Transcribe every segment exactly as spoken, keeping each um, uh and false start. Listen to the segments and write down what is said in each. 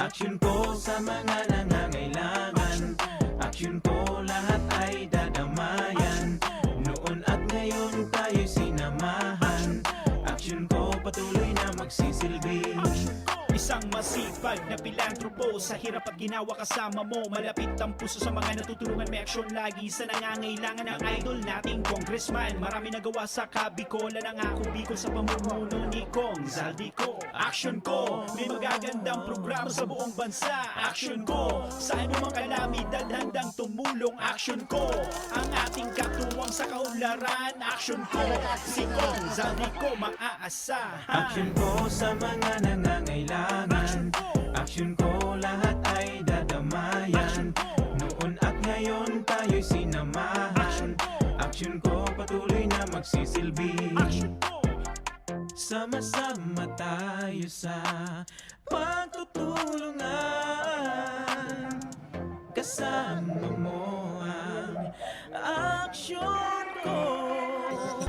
Aksyon ko sa mga nangangailangan. Aksyon ko lahat ay dadamayan. Noon at ngayon tayo'y sinamahan. Aksyon ko patuloy na magsisilbi. Isang masipag na pilantropo, sa hirap at ginawa kasama mo. Malapit ang puso sa mga natutulungan, may aksyon lagi sa nangangailangan. Ang idol nating congressman, marami nagawa sa Kabikolan. Ang ako Bicol sa pamumuno ni Cong Zaldy Co. Aksyon ko, may magagandang programa sa buong bansa. Aksyon ko, sa anumang kalamidad handang tumulong. Aksyon ko, ang ating katuwang sa kaunlaran. Aksyon ko, si Cong Zaldy Co maaasahan. Aksyon ko sa mga nangangailangan. Aksyon ko, lahat ay dadamayan. Noon at ngayon tayo'y sinamahan. Aksyon ko, patuloy na magsisilbi. Sama-sama tayo sa pagtutulungan. Kasama mo ang aksyon ko.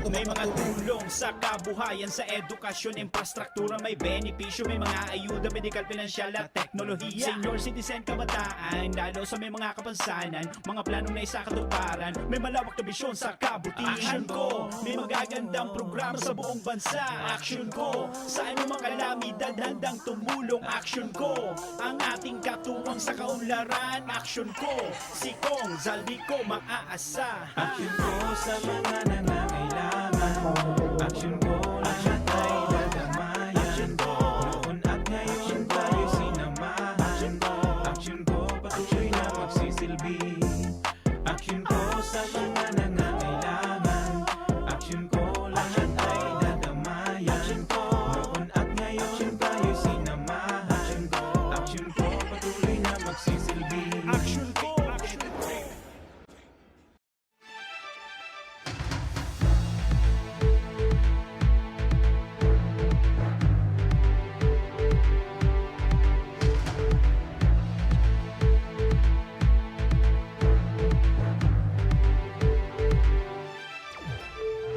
May mga tulong sa kabuhayan, sa edukasyon, infrastruktura, may benepisyo, may mga ayuda, medikal, pinansyal at teknolohiya. Senior citizen, kabataan, lalo sa may mga kapansanan, mga planong naisakatuparan, may malawak na bisyon sa kabutihan. Aksyon ko, may magagandang programa sa buong bansa. Aksyon ko, sa anumang kalamidad handang tumulong. Aksyon ko, ang ating katuwang sa kaunlaran. Aksyon ko, si Cong Zaldy Co maaasahan. Aksyon ko sa mga nangangailangan. Aksyon ko, lahat ay dadamayan. Noon at ngayon tayo sinamahan. Aksyon ko, patuloy na magsisilbi. Aksyon ko sa mga nangangailangan. Aksyon ko, lahat ay dadamayan. Noon at ngayon tayo sinamahan. Aksyon ko, patuloy na magsisilbi. Aksyon ko, aksyon ko.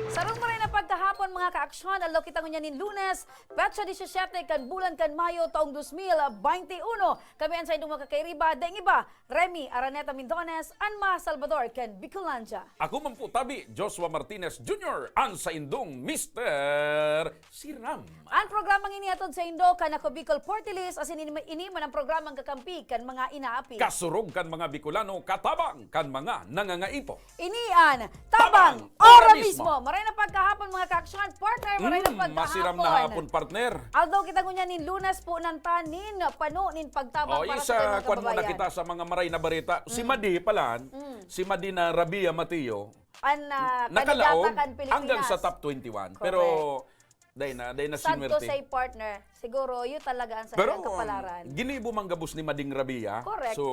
Sarong maray na pagkahapon, mga kaaksyon, aldaw kita ngunyan nin Lunes, petsa disisete kan bulan kan Mayo, taong dos mil baynte uno. Kami an saindong makakairiba, daing iba, Remy Araneta Mindones, an ma Salvador kan Bicolandia. Ako man po tabi, Joshua Martinez Junior, an saindong Mister Siram. An programang ini hatod saindo kan Ako Bicol Party List, asin ini, ini man an programang kakampi kan mga inaapi. Kasurog kan mga Bicolano, katabang kan mga nangangaipo. Ini an Tabang Tabang Ora Ora Mismo. Mismo. Maray na pagkahapon, mga kaaksyon, partner. Maray na Mm, pagkahapon. Masiram na hapon, partner. Aldaw kita ngunyan nin Lunes, punan ta nin pano nin pagtabang O, para sa isa, ating mga kwan muna kababayan. Kita sa mga maray na bareta. Si Mm. Madi palan, Mm. si Madi na Rabia Mateo, An, ah, nakalaog kandidata kan Pilipinas. Hanggang sa top twenty-one. Pero, Correct. Day na, day na Sad to sinwerte. Say, partner, siguro, yun talaga ang sa Pero, ilang kapalaran. Ginibo man gabos ni Mading Rabia. Correct. So,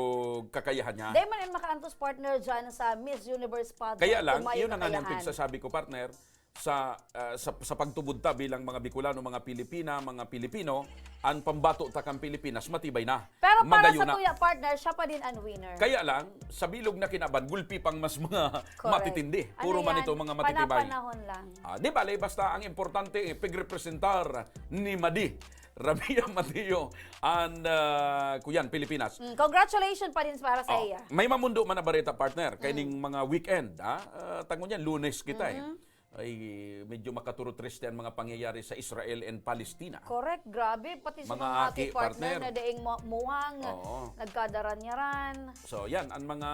kakayahan niya. Day man ang makaantos, partner, dyan sa Miss Universe pageant, Kaya lang, kung may yun ang nga niyang kakayahan. Pigsasabi ko, partner, sa, ah, sa, sa pagtubod ta bilang mga Bicolano, mga Pilipina, mga Pilipino, ang pambato ta kan Pilipinas, matibay na. Pero para Magayon sa na. Tuya, partner, siya pa din ang winner. Kaya lang, sa bilog na kinaban, gulpi pang mas mga Correct. Matitindi. Puro Ano man yan? Ito, mga matitibay. Panapanahon lang. Ah, di bale, basta ang importante, eh, pigrepresentar ni Madi Rabia Mateo and, ah, kuyan, Pilipinas. Mm, congratulations pa rin para sa Oh, iya. May mamundo man na bareta, partner, kaining Mm. mga weekend, ah? Ah, tangon yan, Lunes kita, eh. Mm-hmm. Ay, medyo makaturo triste ang mga pangyayari sa Israel and Palestina. Correct, grabe. Pati sa Mga mga aki, aki, partner, partner. Na daing mu-, muwang, Oo. nagkadaranyaran. So, yan, ang mga,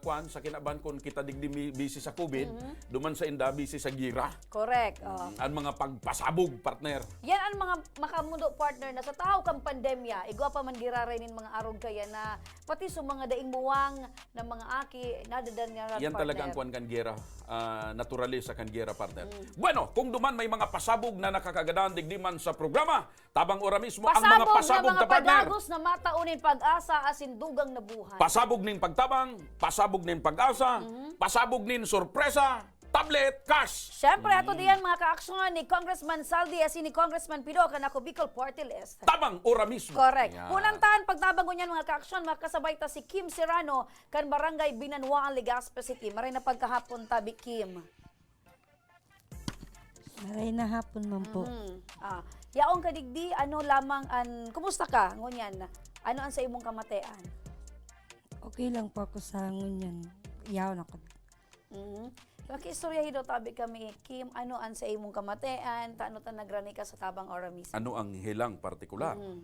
kwan, sa kinaban, kung kita digdi mi-, busy sa covid, Mhm. duman sa inda, busy sa gira. Correct, oh. Mm, ang mga pagpasabog, partner. Yan ang mga makamundo, partner, na sa tahaw kang pandemya, igwa pa man giraray nin mga arog kaya na, pati sa mga daing muwang na mga aki, nadadanyaran, Yan talaga ang partner. Kwan kan gera, ah, naturalesa kan gera, partner. Mm. Bueno, kung duman may mga pasabog na nakakagadan, digdi man sa programa, Tabang Ora Mismo ang mga Pasabog na pasabog mga ta, partner. Padagos na matao nin pag-asa asin dugang na buhay. Pasabog nin pagtabang, pasabog nin pag-asa, Mhm. pasabog nin sorpresa, tablet, cash. Siyempre, ato Mm. diyan mga kaaksyon ni Congressman Zaldy asin ni Congressman Pido kan Ako Bicol Party List. Tabang Ora Mismo. Correct. Yan. Punan ta an pagtabang ngunyan, mga kaaksyon, makasabay ta si Kim Serrano kan Barangay Binanwaan, Legazpi City. Maray na pagkahapon, tabi, Kim. Maray na hapon man po. Mhm. Ah, yaon ka digdi, ano lamang an, kumusta ka ngunyan? Ano an sa imong kamatean? Okay lang po ako sa ngunyan. Yaon ako. Mhm. Makiistoryahi daw tabi kami, Kim, ano an sa imong kamatean, tano ta nagrani ka sa tabang Oramis? Ano ang helang partikular? Mhm.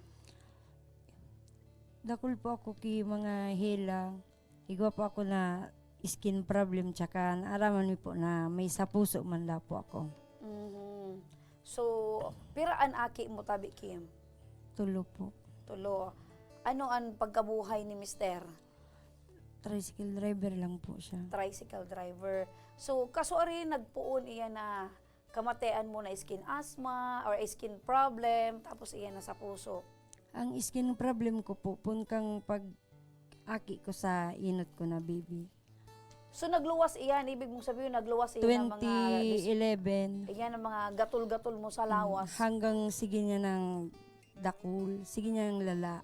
Dakul po ako ki mga helang. Igwa po ako na skin problem, tsaka naaraman mi po na may sa puso man daw po ako. Mhm. So, pira an aki mo tabi, Kim? Tulo po. Tulo. Ano an pagkabuhay ni mister? Tricycle driver lang po siya. Tricycle driver. So, kasuari nagpoon iya na kamatean mo na skin asthma or skin problem, tapos iya na sa puso? Ang skin problem ko po, pun kang pag-aki ko sa inot ko na baby. So, nagluwas iyan, ibig mong sabihin, nagluwas iyan ng mga dis-, Twenty eleven. Iyan ang mga gatol-gatol mo sa Mm, lawas. Hanggang sige niya ng dakul, sige niya ng lala.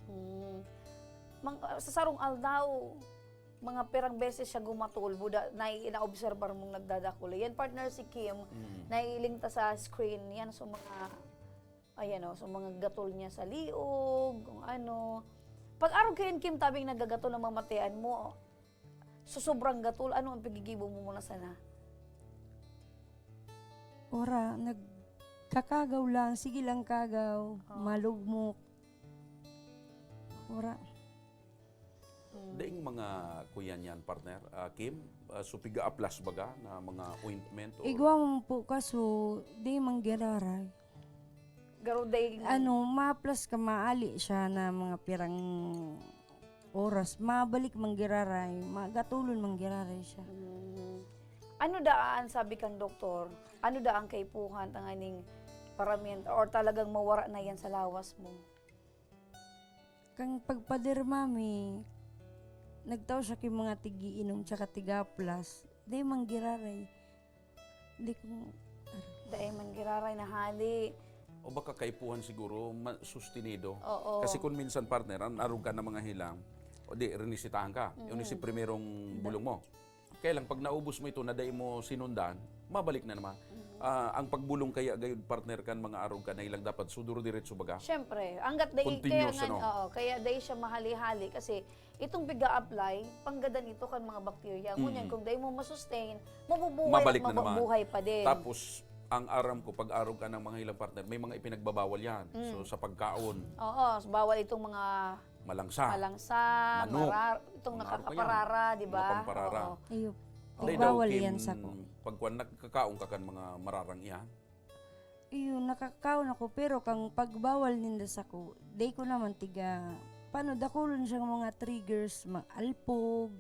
Hmm. Mang-, sa sarong aldaw, mga pirang beses siya gumatol, buda, nai-, naobserbar mong nagdadakul. Yan, partner, si Kim, Mm. nailing ta sa screen. Yan, so mga, ayan o, so mga gatol niya sa liog, kung ano. Pag arog kayan, Kim, tabing nagagatol ang mamatean mo, so sobrang gatol, ano ang pagigibo mo muna sana? Ora, nagkakagaw lang, sige lang kagaw, Oo. malugmok. Ora. Mm. Daing mga kuya niyan, partner, ah, Kim, ah, so piga-aplas baga na mga ointment or Igwa man po, kaso di man giraray. Garo daing Ano, maaplas ka, maali siya na mga pirang oras, mabalik man giraray, magatulon man giraray siya. Mm. Ano daan, sabi kang doktor, ano daan kaipuhan tanganing paramihan or talagang mawara na yan sa lawas mo? Kan pagpaderma mi, nagtao siya ki mga tig-iinom tsaka tig-aplas. Di man giraray. Di ko Dai man giraray na hali. O baka kaipuhan siguro, ma-, sustenido. Oo. Kasi kung minsan, partner, an arog ka na mga helang, o di, rinisitahan ka. Yun Mm. si primerong Da- bulong mo. Kaya lang, pag naubos mo ito na dai mo sinundan, mabalik na naman. Mhm. Ah, ang pagbulong kaya gayud, partner, kan mga arog ka na helang dapat suduro diretso baga. Siyempre, hanggat dai, Continuous, kaya nga, ano? oo, kaya dai siya mahali-hali kasi itong piga-apply, panggadan ito kan mga bakterya. Ngunyan, Mm. kung dai mo masustain, mabubuhay Mabalik at na naman. mabubuhay pa din. Tapos, ang aram ko, pag arog ka ng mga helang, partner, may mga ipinagbabawal yan. Mm. So, sa pagkaon. Oo, so, bawal itong mga Malangsa. Malangsa, Manok. marar-, itong Mga ano pa yan? nakakaparara, di Mga ba? pamparara. Oo. Iyo. Hindi Bawal daw, yan Kim, sa ko. pagkuan, nagkakaon ka kan mga mararang iyan? Iyo, nakakaon ako, pero kang pagbawal ninda sa ko, di ko naman tiga, paano, dakulon siyang mga triggers, mga alpog,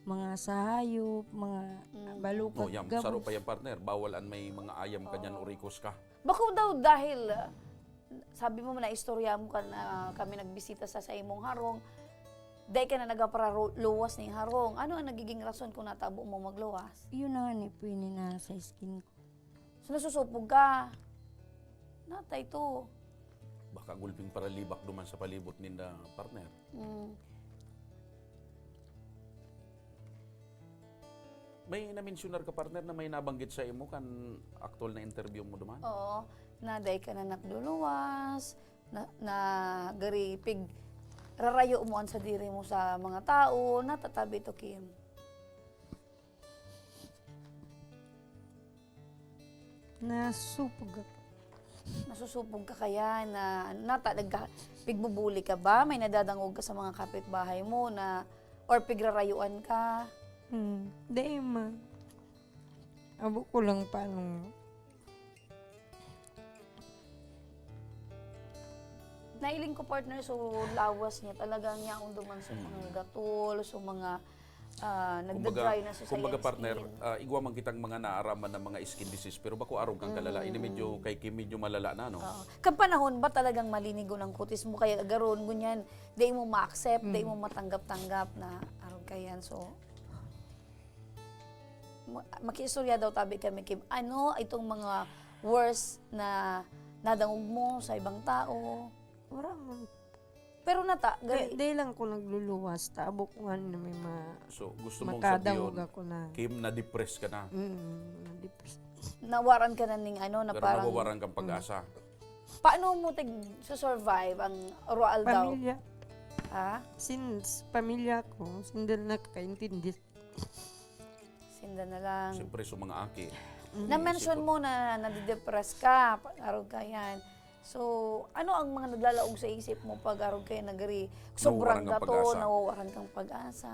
mga sa hayop, mga Mm. balukag, Oh, yan. Saro gabos. pa yan, partner. Bawal an may mga ayam ka dyan, Oo. orikos ka. Bako daw dahil, ah, sabi mo, naistorya mo kan, ah, kami nagbisita sa, sa imong harong, dai ka na nagaparaluwas ning harong. Ano ang nagiging rason kung natabo mo magluwas? Yun na nga ni Pwini na sa skin ko. So, nasusupog ka. Natay to. Baka gulping paralibak duman sa palibot ninda, partner. Mm. May namensyunar ka, partner, na may nabanggit sa imo kan aktual na interview mo duman? Oo, na dai ka na nagluluwas, na, na gari pig-, rarayo mo an sadiri mo sa mga tao, natatabi to, Kim. Nasupog ako. Nasusupog ka kaya na, nata, nagka-, pigbubuli ka ba? May nadadangog ka sa mga kapitbahay mo na, or pigrarayuan ka? Hmm, di man. Abo ko lang paano. Nailing ko, partner, so lawas niya talagang yaon duman sa Mm. mga gatol, so mga, ah, Kumbaga, nagda-dry na sa kumbaga, science partner, field. ah, igwa man kitang mga naaraman na mga skin disease, pero bako arog kang kalala. Ini medyo, Mm. kay Kim, medyo malala na, no? Oo. Kan panahon ba talagang malinigon ang kutis mo, kaya garon, ngunyan, di mo ma-accept, di Mm. mo matanggap-tanggap na arog ka yan. So, ma-, makiistorya daw tabi kami, Kim. Ano itong mga worst na nadangog mo sa ibang tao? Wala man. Pero nata, Dahil, gali, dahil lang ko nagluluwas, tabo ko nga na may ma... So, gusto mong Makadangog sabihin, ako na. Kim, na-depress ka na. Mm, na-depress. nawaran ka na ning ano, na Pero parang, nawawaran kang pag-asa. Paano mo tig-survive ang Roald Dahl? Pamilya. Ha? Since pamilya ko, single na kakaintindi. Sinda na lang. Siyempre, sa mga aki. Na-mention mo na nadidepress ka, pag-arog ka yan. So, ano ang mga naglalaog sa isip mo pag arog ka yan, nagari? Sobrang Nawawaran kang gato, pag-asa. nawawaran kang pag-asa.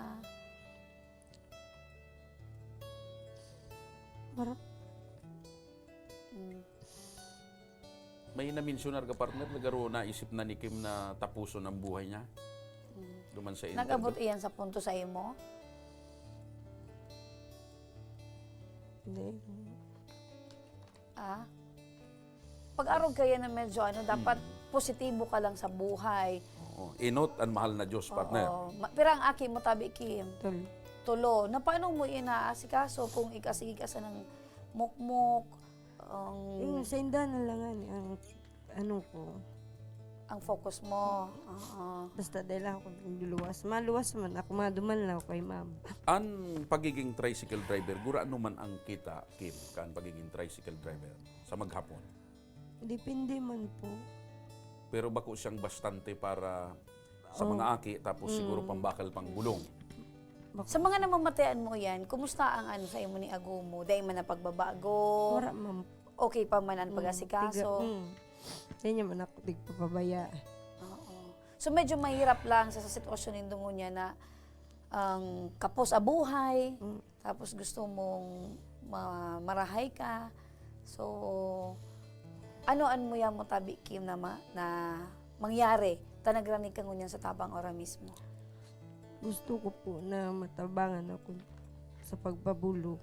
Mara- Mm. May na-mentionar ka, partner, na garo naisip na ni Kim na tapuson ang buhay niya. Duman sa interview. Nag-abot iyan sa punto sa imo? Hindi. Ah? Pag-arog kaya na medyo ano, dapat positibo ka lang sa buhay. Oo. Inot ang mahal na Diyos, partner. Oo. Ma- Pero ang aki mo, tabi, Kim, Tol. tulo. Na paano mo inaasikaso kung ikasig-asa ng mukmok? Ang, Yung sa indahan na lang ani ang ano ko. Ang focus mo. Oo. Basta dahil ako nagluluwas. Maluwas man ako, maduman lang ako kay ma'am. Ang pagiging tricycle driver, gurano man ang kita, Kim, kan pagiging tricycle driver sa maghapon. Depende man po. Pero bako siyang bastante para sa Oh. mga aki, tapos siguro pambakal pang bulong. Sa mga namamatean mo yan, kumusta ang ano sa imo ni Agumo? Dahil man na pagbabago? Wala, ma'am. Okay pa man ang pag-asikaso? Tiga- mm. Hindi niya man ako tigpapabaya. Oo. So medyo mahirap lang sa, sa sitwasyon nindo ngunyan na ang kapos a buhay, Mm. tapos gusto mong ma- marahay ka. So, ano an mo yan mo tabi, Kim, na, ma- na mangyari? Ta nagrani ka ngunyan sa tabang ora mismo. Gusto ko po na matabangan ako sa pagpabulong.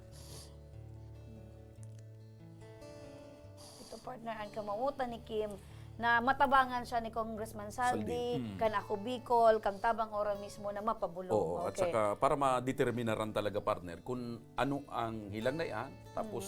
Ito, partner, ang kamawotan ni Kim na matabangan siya ni Congressman Saldi, Saldi. Mm. kan Ako Bicol, kang tabang ora mismo na mapabulong. Oo, at Okay. saka para madeterminaran talaga, partner, kung ano ang hilang na iyan, tapos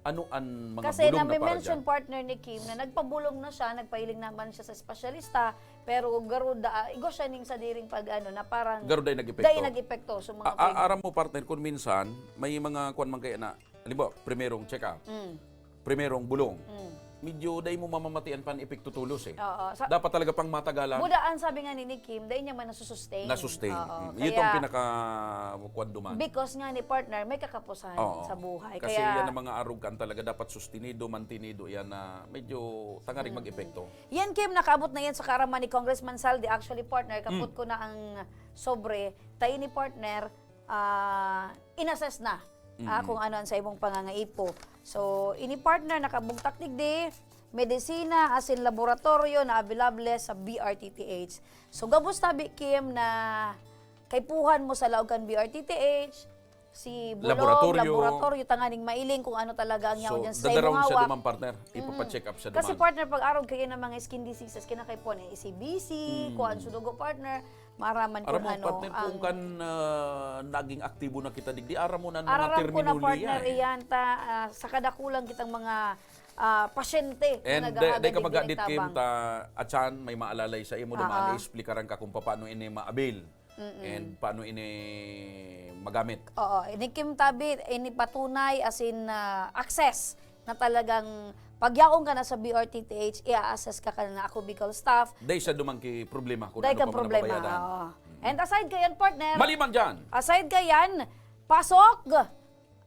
ano ang mga Kasi bulong na na may para mention dyan. Partner ni Kim na nagpabulong na siya, nagpahiling naman siya sa espesyalista, pero garuda, ah, igwa siya ning sadiring pag ano, na parang Garuda yung nag-epekto. Dahil nag-epekto sa mga A- a- aram mo, partner, kung minsan, may mga kuwan man kaya na, halimbawa, primerong check-up, Mm. primerong bulong, Mm. medyo dahil mo mamamatian pa ang epekto tulos eh. Oo. Sa, Dapat talaga pang matagalan, budaan, sabi nga ni, ni Kim, dahil niya man nasustain. nasustain. Oo. Mm. Yun itong Kaya, pinaka-kuwan duman. Because nga ni partner, may kakapusan Oo. sa buhay. Kasi Kaya, yan ang mga arugan talaga, dapat sustinido, mantinido yan na medyo tangaring mag-epekto. Yan, Kim, nakaabot na yan sa kaaraman ni Congressman Saldi. Actually, partner, kapot Mm. ko na ang sobre. Tayo ni partner, ah, inassess na ah, Mm. kung ano ang sa imong pangangaipo. So, ini partner nakabugtak digdi, medisina, asin laboratoryo na available sa B R T T H. So, gabos tabi, Kim, na kaipuhan mo sa laog kan B R T T H, si Bulong, Laboratoryo. Laboratoryo, tanganing mailing kung ano talaga ang yaon So, dyan sa dadarahon imong siya hawak. duman, partner. Ipapacheck up siya Kasi duman. Partner, pag arog kayo ng mga skin diseases, kinakaipuhan eh, C B C, Mm. kuan sa dugo, partner, maaraman Aram kung mo, ano partner, ang kung kan ah, naging aktibo na kita digdi, aram mo na ang mga Araram ko na, terminolohiya partner, eh. Iyan ta, ah, sa kadakulang kitang mga ah, pasyente na And naghahaga dahil ka digdi magadit, ning Kim, tabang. ta, atsan, may maalalay sa imo duman, Ah, ah. explikaran ka kung paano ini ma-avail and paano ini magamit. Oo, ini Kim Tabi, ini patunay, as in, ah, access na talagang pagyaon ka na sa B R T T H, i-assess ka ka na ako Bicol staff. Dahil sa duman ki problema kung Dahil ano kang pa man problema. nababayadan. Oo. And aside kayan, partner, Maliban dyan, aside kayan, pasok!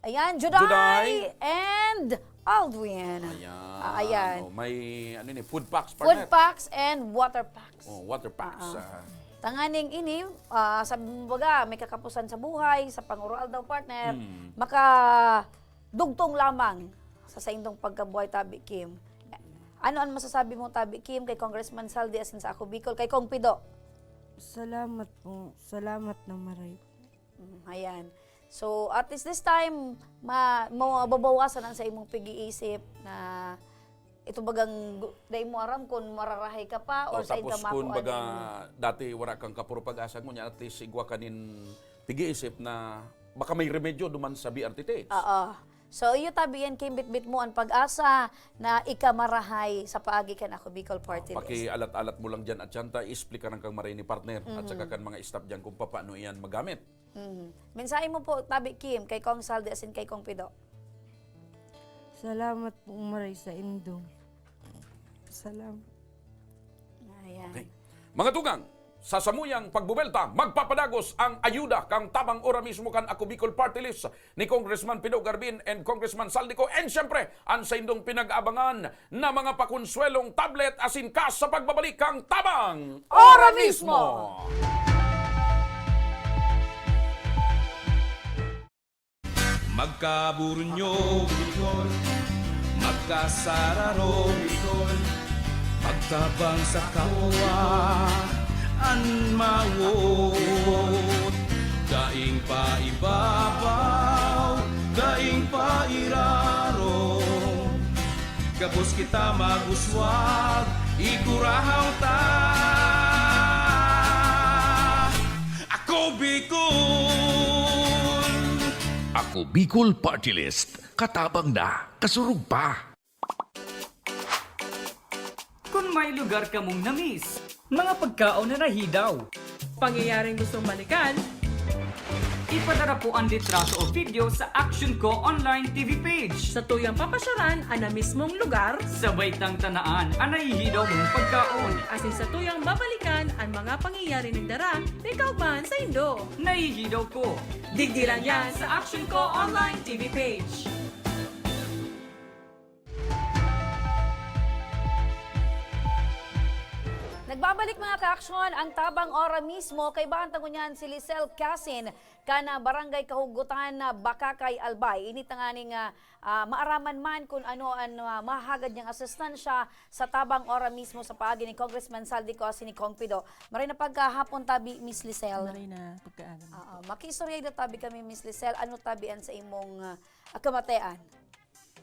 Ayan, Juday, Juday. And Aldwin. Ayan. Ah, ayan. Oh, may ano ni, food packs, Food partner. Packs and water packs. Oh, water packs. Ah. Ah. Tanganing ini, ah, sabi mo baga, may kakapusan sa buhay, sa pangoroal daw, partner, Hmm. makadugtong lamang sa saindong pagkabuhay, Tabi Kim. Ano ang masasabi mo, Tabi Kim, kay Congressman Saldi asin sa Ako Bicol, kay Cong Pido? Salamat po. Salamat na maray. Mm, ayan. So, at least this time, ma mababawasan ang sa imong pag-iisip na ito bagang gu- dai mo aram kung mararahay ka pa or O, sa tapos ka kung makuha baga ning- dati wala kang kapuro pag-asa, ngunya at least igwa ka nin pag-iisip na baka may remedyo duman sa B R T T H. Oo. So, iyo tabi yan, Kim, bitbit mo an pag-asa na ika marahay sa paagi kan Ako Bicol Party List. Pakialat-alat mo lang dyan, Achanta, i-explicaran kang maray ni partner at saka kan mga staff dyan kung papaano iyan magamit. Mhm. Mensahe mo po, tabi Kim, kay Kong Saldi asin kay Kong Pido. Salamat po, maray sa indo. Salamat. Ayan. Okay. Mga tugang, sa samuyang pagbubelta, magpapadagos ang ayuda kan tabang ora mismo kan Ako Bicol Party List ni Congressman Pido Garbin and Congressman Saldico, and siyempre, ang saindong pinag-aabangan na mga pakonsuelong tablet asin cash sa pagbabalik kan tabang ora mismo. Magkaburunyo, Bicol. Magkasararo, Bicol. Pagtabang sa kapwa, an mawot. Daing paibabaw, daing pairarom. Gabos kita mag-uswag, igurahaw ta. Ako Bicol! Ako Bicol Party List. Katabang na, kasurog pa. Kun may lugar kamong na-miss, mga pagkaon na nahidaw, pangyayaring gustong balikan, ipadara po ang litrato o video sa Action Ko Online T V page. Sa tuyang papasyaran an na mismong lugar, sabay tang tanaan an nahihidaw mong pagkaon. Asin sa tuyang babalikan an mga pangyayari nagdara ni kaugmahan saindo. Nahihidaw ko. Digdi lang yan sa Action Ko Online T V page. Nagbabalik, mga ka-aksyon, ang Tabang Ora mismo. Kaibahan ta ngunyan si Lisel Casin, kan Barangay Kahugutan, Bacacay, Albay. Ini tanganing, ah, ah, maaraman man kun ano an, ah, mahahagad niyang asistansya sa Tabang Ora mismo sa paagi ni Congressman Saldico asin ni Cong Pido. Maray na pagkahapon tabi, Miss Lisel. Maray na pagkaalam Oo, po. Makiistorya daw tabi kami, Miss Lisel. Ano tabi an sa imong, ah, kamatean?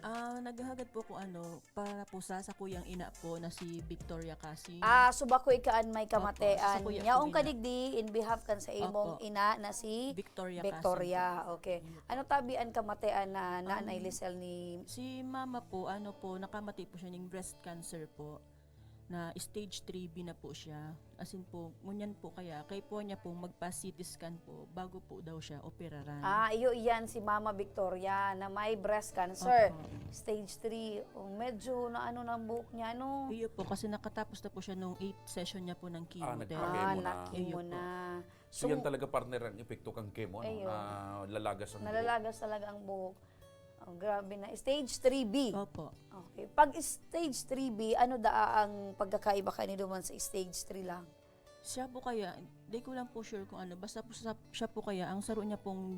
Ah, naghahagad po ako, ano, para po sa sakuyang ina po na si Victoria Casin. Ah, so bako ika an may Opo, kamatean. Sakuya po Yaon ka ina. Digdi in behalf kan sa imong Opo. Ina na si Victoria Victoria. Casin po. Okay. Ayun po. Ano tabi an kamatean na Nanay Ang Lisel ni si mama po, ano po, nakamati po siya ning breast cancer po. Na stage three B na po siya. As in po, ngunyan po kaya, kaipuhan niya pong magpa-C T scan po bago po daw siya operaran. Ah, iyo iyan si Mama Victoria na may breast cancer. Opo. Stage three. Oh, medyo naano na ang buhok niya, no? Iyo po, kasi nakatapos na po siya nung eighth session niya po ng Ah, chemotherapy. nagpa-chemo Ah, na. na-chemo Iyo po. na. So, So, yan talaga, partner, ang epekto kang chemo, no? Ayun. Na lalagas ang buhok. Nalalagas talaga ang buhok. Oh, grabe na. Stage three B. Opo. Okay. Pag stage three B, ano daa ang pagkakaiba kani duman sa stage three lang? Siya po kaya, di ko lang po sure kung ano. Basta po sa, siya po kaya, ang saro niya pong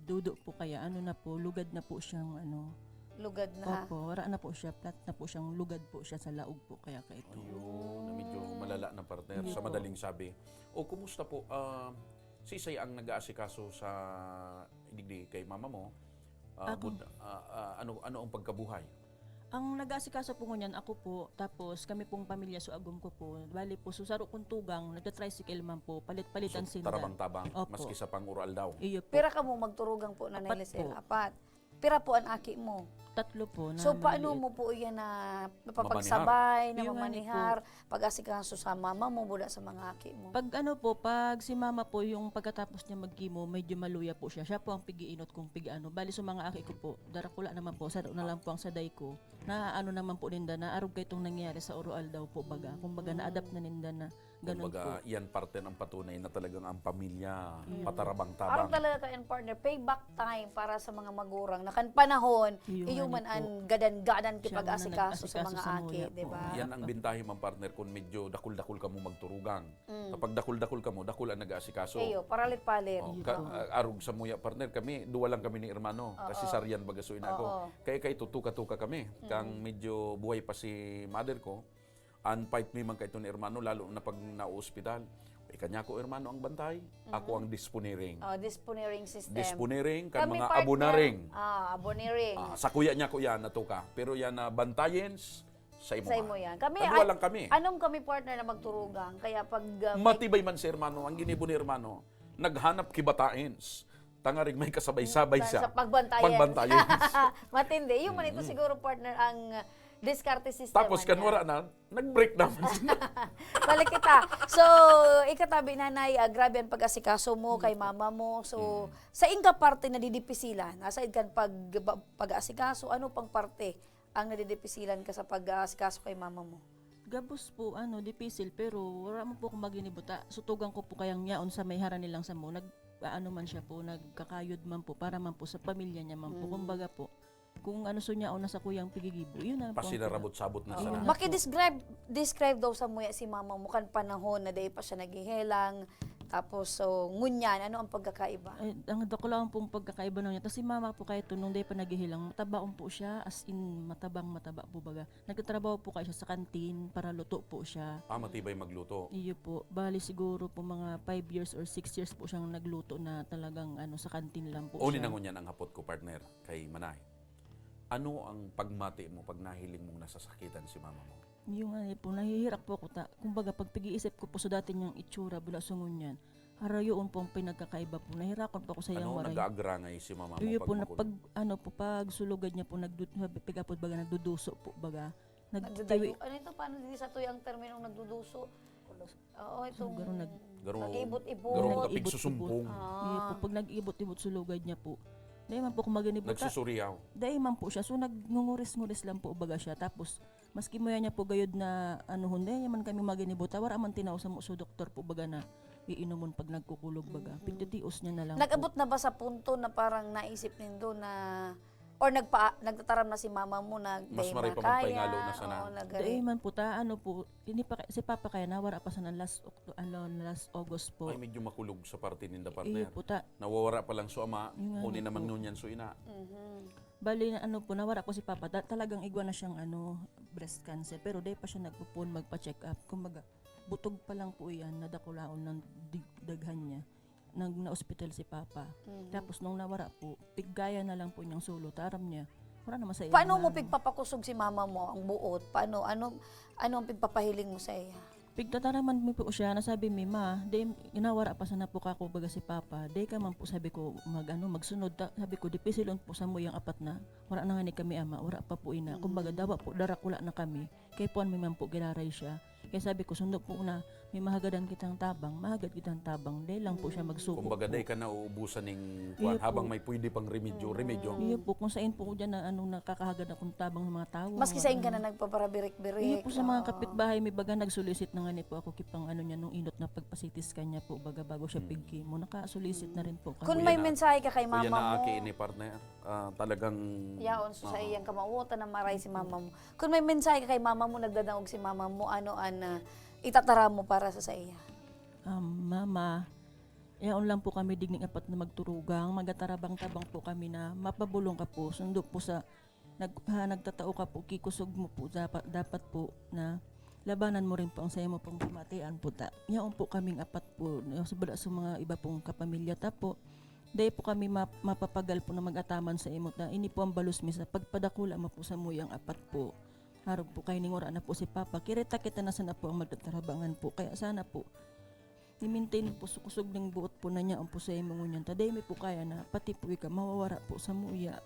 dudo po kaya, ano na po, lugad na po siyang ano. Lugad na? Opo, wala na po siya, flat na po siyang lugad po siya sa laog po kaya kaito. Ayun, na medyo malala na, partner. Hindi Sa po. madaling sabi. O, kumusta po? Ah, sisay ang nag-aasikaso sa digdi kay mama mo? Ah, Ako. bud-, ah, ah, ano, ano ang pagkabuhay? Ang nag-aasikaso po ngunyan, ako po, tapos kami pong pamilya, so agom ko po. Bali po, so saro kong tugang, nagta-tricycle man po, palit-palitan So, sinda. tarabang-tabang, Opo. maski sa pang-ural daw. Iyo po. Pira kamo magturugang po, Nanay Apat Lisel? po. Apat. Pira po an aki mo? Tatlo po na So, paano maliit. mo po iyan na Mamanihar. napapagsabay, na Yung nga ni po. mamanihar, pag-asikaso sa mama mo, buda sa mga aki mo? Pag ano po, pag si mama po, yung pagkatapos niya mag-chemo, medyo maluya po siya. Siya po ang pig-iinot kong pig-ano. Bali, sa mga aki ko po, darakula naman po, saro na lang po ang saday ko. Na ano naman po ninda, na arog kay itong nangyayari sa uroaldaw po, baga. Kumbaga, Mm. na-adapt na ninda na ganun Kumbaga, po. yan parte ng patunay na talagang ang pamilya, Iyo. patarabang-tabang. Arog talaga ka, and partner, payback time para sa mga magurang na kan panahon, Iyo iyo nga man ni po. an gadan-gadan Siya man ang kipag-asikaso sa nag-asikaso mga sa aki, muya di po. ba? Yan ang bintahe man, partner, kung medyo dakul-dakul kamo magturugang. Mm. Kapag dakul-dakul kamo, dakul ang nag-aasikaso. Iyo, paralit-palit. Oh, Iyo ka-, po. ah, arog sa muya, partner, kami, duwa lang kami ni hermano. Oo. Kasi saryan baga so ina ko. Oo. Kaya, kaya tutuka-tuka kami. Kang Mm. medyo buhay pa si mother ko, an fight mi man kaito ni hermano, lalo na pag naoospital. Ika niya ko, hermano, ang bantay. Ako Mm. ang disponiring. Oh, disponiring system. Disponiring, kan Kami, mga partner, abonaring. ah, abonaring. Ah, sa kuya niya ko yan, natuka. Pero yan na bantayin, s-, sa imo Sa yan. imo yan. Kami, Kadwa ay, lang kami. anom kami, partner, na magturugang. Kaya pag, ah, may Matibay man si hermano, ang ginibo ni hermano, naghanap ki bataan. tangarig may kasabay-sabay siya. Sa pagbantayan. Pagbantayan. Matindi. Yung man ito siguro, partner, ang diskarte sistema. Tapos, kan niya wala na, nag-break naman sila. Balik kita. So, ikatabi, Nanay, ah, grabe ang pag-asikaso mo kay mama mo. So, sa inga parte na didipisilan, aside kan pag, ba-, pag-aasikaso, ano pang parte ang nadidipisilan ka sa pag-aasikaso kay mama mo? Gabos po, ano, dipisil, pero wala man po akong maginibuta. Sutugan ko po kayang yaon sa may harani lang sa mo. Nag, ano man siya po, nagkakayod man po, para man po sa pamilya niya man po. Mm. Kumbaga po, kung ano so niya o nasa kuyang pigigibo, yun na lang po ang Pasilarabot-sabot na Oo. sana. Maki-describe, describe daw sa muya si mama mo kan panahon na dai pa siya naghihelang. Tapos, so, ngunyan, ano ang pagkakaiba? Eh, ang dakulaon pong pagkakaiba na niya. Tas si mama po kahit nung dai pa naghihilang, matabaon po siya, as in, matabang mataba po baga. Nagtatrabaho po kayo siya sa kantin para luto po siya. Ah, matibay magluto. Iyo po. Bali siguro po mga five years or six years po siyang nagluto na talagang ano, sa kantin lang po Uni siya. Na ngunyan ang hapot ko, partner, kay Manay. Ano ang pagmati mo pag nahiling mong nasasakitan si mama mo? Yung ano po, nahihirak po ako ta-, kumbaga, pag pag-iisip ko po sa dati niyang itsura, bula sa ngunyan, harayoon po ang pinagkakaiba po. Nahirakon po ako sa iyang Ano, waray. Nag-aagrangay si mama mo Iyo pag po, na makulog? Pag, ano po, pag sulugad niya po, nagdu-, sabi, pag-apod baga, nagduduso po, baga. Nagtitiwi- Nagdadayo. Ano ito? Paano din sa tuyo ang terminong nagduduso? Oo, itong Siguro nag- Garong, nag-iibot-ibot. Garong Nag-iibot-ibot. Kapigsusumpong. Ah. Iyo po, pag nag-iibot-ibot sulugad niya po. Dahil man po kung maganibuta. Nagsusuriyaw. Dahil man po siya. So, nagngunguris-nguris lang po baga siya. Tapos, maski mo yan niya po gayod na ano, hindi niya man kami maganibuta. Wala man tinaw sa mo, so doktor po baga na iinomon pag nagkukulog baga. Mm. Pigtitios niya na lang po. Nag-abot na ba sa punto na parang naisip nindo na, or nagpa-, nagtataram na si mama mo na Mas dai maray pa makaya? Magpaingalo na sana. Oo, nagari. Dai man po ta, ano po, hindi pa ka-, si Papa kaya nawara pa sana last Oct-, ano, last August po. Ay, medyo makulog sa parte ninda, Iyo partner. Po ta. Nawawara pa lang so ama, Yun nga huni na naman po. Ngunyan so ina. Mhm. Bali, na ano po, nawara po si Papa, ta-, talagang igwa na siyang, ano, breast cancer. Pero dai pa siya nagpo-phone magpa-check up. Kumbaga, butog pa lang po iyan, nadakulaon ng dig-, daghan niya. Nag-, na-ospital si Papa. Mhm. Tapos nung nawara po, piggaya na lang po niyang solo. Taram niya, wala naman sa iya Paano mo mga pigpapakusog si mama mo, ang buot? Paano, ano, ano ang pigpapahiling mo sa iya? Pigtataraman mi po siya, nasabi mi, "Ma, di, ginawara pa sana po kako baga si Papa. Di ka man po," sabi ko, "mag-, ano, magsunod." Ta-, sabi ko, "Dipisilon po sa mo yung apat na. Wala na nga ni kami ama, wala pa po ina." Mm. Kumbaga, dawa po, darakula na kami. Kaya po, mi man po, giraray siya. Kaya sabi ko, "Sundo po na, may mahagadan kitang tabang, mahagad kitang tabang." Di lang po siya Mm. magsuko Kumbaga, po. Di ka nauubusan ning Iyo kwan, habang po. May pwede pang remedyo, Mm. remedyo. Iyo po, kung saan po ko dyan na, ano, nakakahagad akong tabang sa mga tao, Maski mga sa inyo ka ano. Na nagpaparabirik-birik, Iyo po sa mga oo. Kapitbahay, may baga nagsulisit na nga ni po ako kipang ano niya, nung inot na pagpa-C T scan niya po, baga bago siya Mm. pig-chemo. Nakasulisit na rin po kami. Kung Kuya may na, mensahe ka kay Kuya mama na mo, aki ini, partner, ah, talagang Yaon, so sa aha. Iyang kamawotan na maray si mama mo. Kung may mensahe ka kay mama mo, nagdadangog si mama mo, ano an, ah, itataram mo para sa saiya? Um, Mama, yaon lang po kami digning apat na magturugang, magatarabang-tabang po kami na mapabolong ka po. Sundo po sa, nag-, ha, nagtatao ka po, kikusog mo po, dapat, dapat po na labanan mo rin po ang sayo mo pong pamatian po ta. Yaon po kaming apat po, na sa bala sa mga iba pong kapamilya ta po. Dai po kami map-, mapapagal po na mag-ataman sa imo ta. Ini po ang balos mi sa pagpadakula mo po sa muyang apat po. Harog po kayo ning wara na po si Papa. Kirita kita na sana po ang magtatarabangan po. Kaya sana po, i-maintain po sa kusog ng buot po na niya ang po sa imo ngunyan. Ta dai mi po kaya na pati po ika mawawara po sa muya.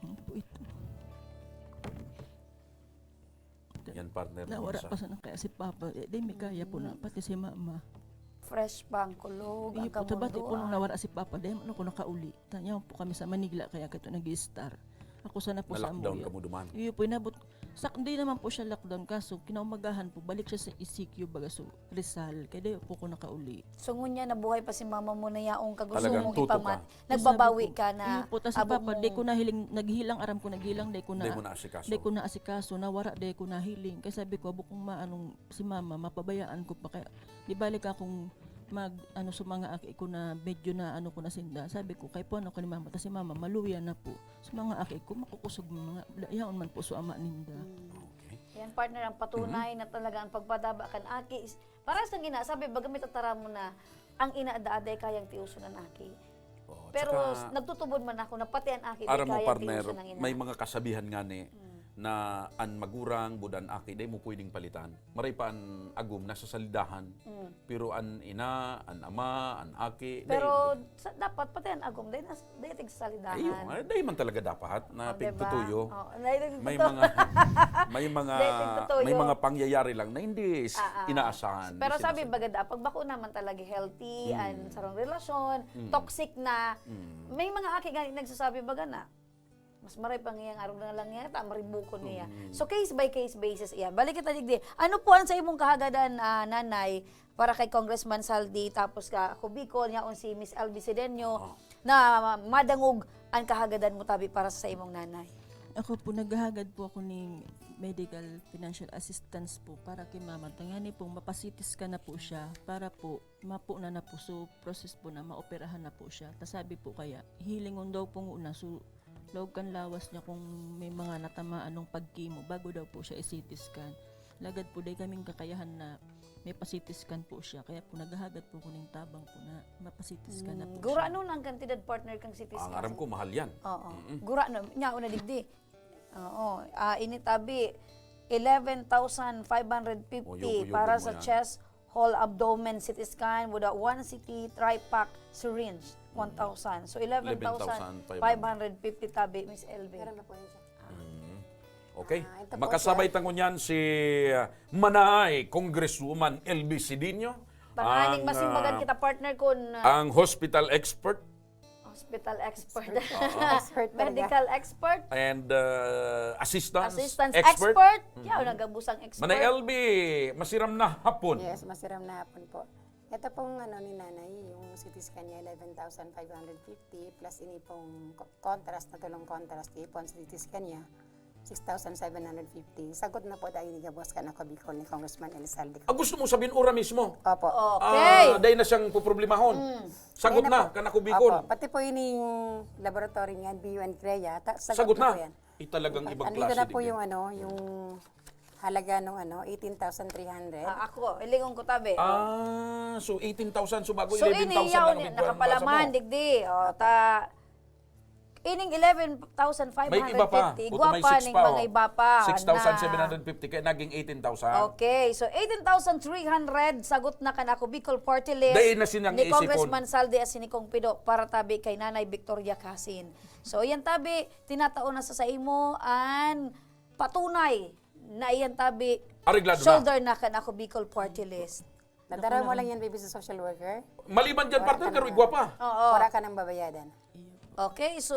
Ano po ito? Yan, partner, Nawara sa pa sana kaya si Papa. Eh, dai mi kaya po na, pati si Mama. Fresh pa ang kulog, Iyo ang po, tabati ko nung kamunduan. Nawara si Papa, dai man ako nakauli. Tanya po kami sa Manila, kaya kito nag-i-star. Ako sana po sa Na-lockdown Amuya. Ka mo duman? Iyo po, inabot. Sa, hindi naman po siya lockdown, kaso kinaumagahan po, balik siya sa E C Q, baga, so, Rizal. Kaya di po ko nakauli. So, ngunya, nabuhay pa si mama mo na yaong kagusto Talagang mong tuto ipamat-, ka. Nagbabawi Sabi ko, ka na iyo po, tas si abog Papa, di mong ko nahiling, naghilang, aram ko, naghilang, di ko na, Di mo naasikaso. Di ko naasikaso, nawara, di ko nahiling. Kaya sabi ko, "Abog kong maanong si mama, mapabayaan ko pa." Kaya, di balik akong mag, ano, sa mga aki ko na medyo na, ano ko na sinda. Sabi ko, "Kay po, ano ko ni mama, tas si mama, maluya na po." Sa mga aki ko, makukusog mga, yaon man po sa ama ninda. Mm. Okay. Yan, partner, ang patunay Mhm. na talaga ang pagpadaba kan aki is, para sa ina, sabi, baga may tatara mo na, ang ina daaday kayang tiuson ang aki. Oh, Pero tsaka, s-, nagtutubod man ako na pati ang aki di aram mo, kayang partner, tiuson ang ina. May mga kasabihan nga ni, Mm. na an magurang, buda an aki, dai mo pwedeng palitan. Maray pa an agom, nasa salidahan. Mm. Pero an ina, an ama, an aki, dai. Pero sa, dapat pati an agom, dai, nas, dai tigsalidahan. Ayun, eh, dai man talaga dapat na Oh, diba? pigtutuyo. Oh, dai tigtutuyo. May mga may mga Dai tigtutuyo. may mga pangyayari lang na hindi s- Ah, ah. inaasahan. Pero sabi sinasabi. Baga dapat bako naman talaga healthy Mm. an sarong relasyon, Mm. toxic na. Mm. May mga aki gani nagsasabi baga na, mas maray pa ngiyang arog na lang niya, ta maribukon niya. Mm. So case by case basis iyan. Balik kita digdi. Ano po ang sa imong kahagadan, ah, nanay, para kay Congressman Saldi, tapos ka ako Bicol, niya si Miss L B Sidenio, Oo. na madangog ang kahagadan mo tabi para sa imong nanay? Ako po, naghahagad po ako ning medical financial assistance po para kay mama. Tangani pong mapa-C T scan na po siya para po mapo na na po. So, process po na maoperahan na po siya. Ta sabi po kaya, hilingon daw po nguna. So, laog kan lawas niya kung may mga natamaan ng pag-chemo bago daw po siya i-C T scan. Lagad po, dai kaming kakayahan na may pa-C T scan po siya. Kaya po, naghahagad po ko ning tabang po na mapa-C T scan na po Gura siya. Ano ang kantidad, partner, kang C T scan? Ang aram ko, mahal yan. Oo. Mm-mm. Gura no, nya una digdi. Oo. Ah, ini tabi, eleven thousand five hundred fifty O, yugo-yugo para mo sa yan. Chest, whole abdomen C T scan with a one C T tripack syringe, one thousand. So, eleven thousand five hundred fifty tabi, Miss L B. Meron na po yun siya. Mm. Okay. Ah, ito po, Makasabay sir. tango niyan si uh, Manay Congresswoman L B Sidenio. Panganing ang, masimbagan ah, kita, partner, kun ah, ang hospital expert, hospital expert, Expert talaga. medical expert, and uh, assistance, assistance expert. expert. Yaw, nagabusang expert. Manay L B, masiram na hapon. Yes, masiram na hapon po. Ito pong ano ni nanay, yung C T scan niya, eleven thousand five hundred fifty, plus ini pong co- contrast, na tulong contrast, ipon C T scan niya, six thousand seven hundred fifty. Sagot na po dahil ni Gabos ka na Bicol ni Congressman Elizalde. Ah, gusto mo sabihin, ora mismo? Opo. Okay. Ah, dahil na siyang puprublemaon. Mm. Sagot Yan na, po. kanakubikon. Opo. Pati po ining laboratory niyan, B U N Crea, ta- sagot, Sagot na na. po yan. Italagang ibang Andito klase na po din. Yung ano, yung halaga nung ano, eighteen thousand three hundred. Ah, ako, ilingon ko tabi. Ah, so eighteen thousand, so bago So, eleven ini thousand yaw lang ni, ang ibuwan, nakapalaman, basa mo. Digdi. O, ta, ining eleven thousand five hundred fifty, May iba pa. Puto, may igwa pa six ning pa, mga oh. iba pa na Six thousand seven hundred fifty, kaya naging eighteen thousand. Okay, so eighteen thousand three hundred, sagot na kan Ako Bicol Party List Dahil na sinang ni iisipon. Congressman Saldi at si Nikong Pido para tabi kay Nanay Victoria Casin. So, yan tabi, tinatao na sa saimo an patunay na iyan tabi, Areglado na. Shoulder na kan Ako Bicol Party List. Nadara mo lang yan, baby, sa social worker. Maliban dyan, Wala partner, ka karo na. Igwa pa. Oo. Wala ka nang babayadan. Okay, so,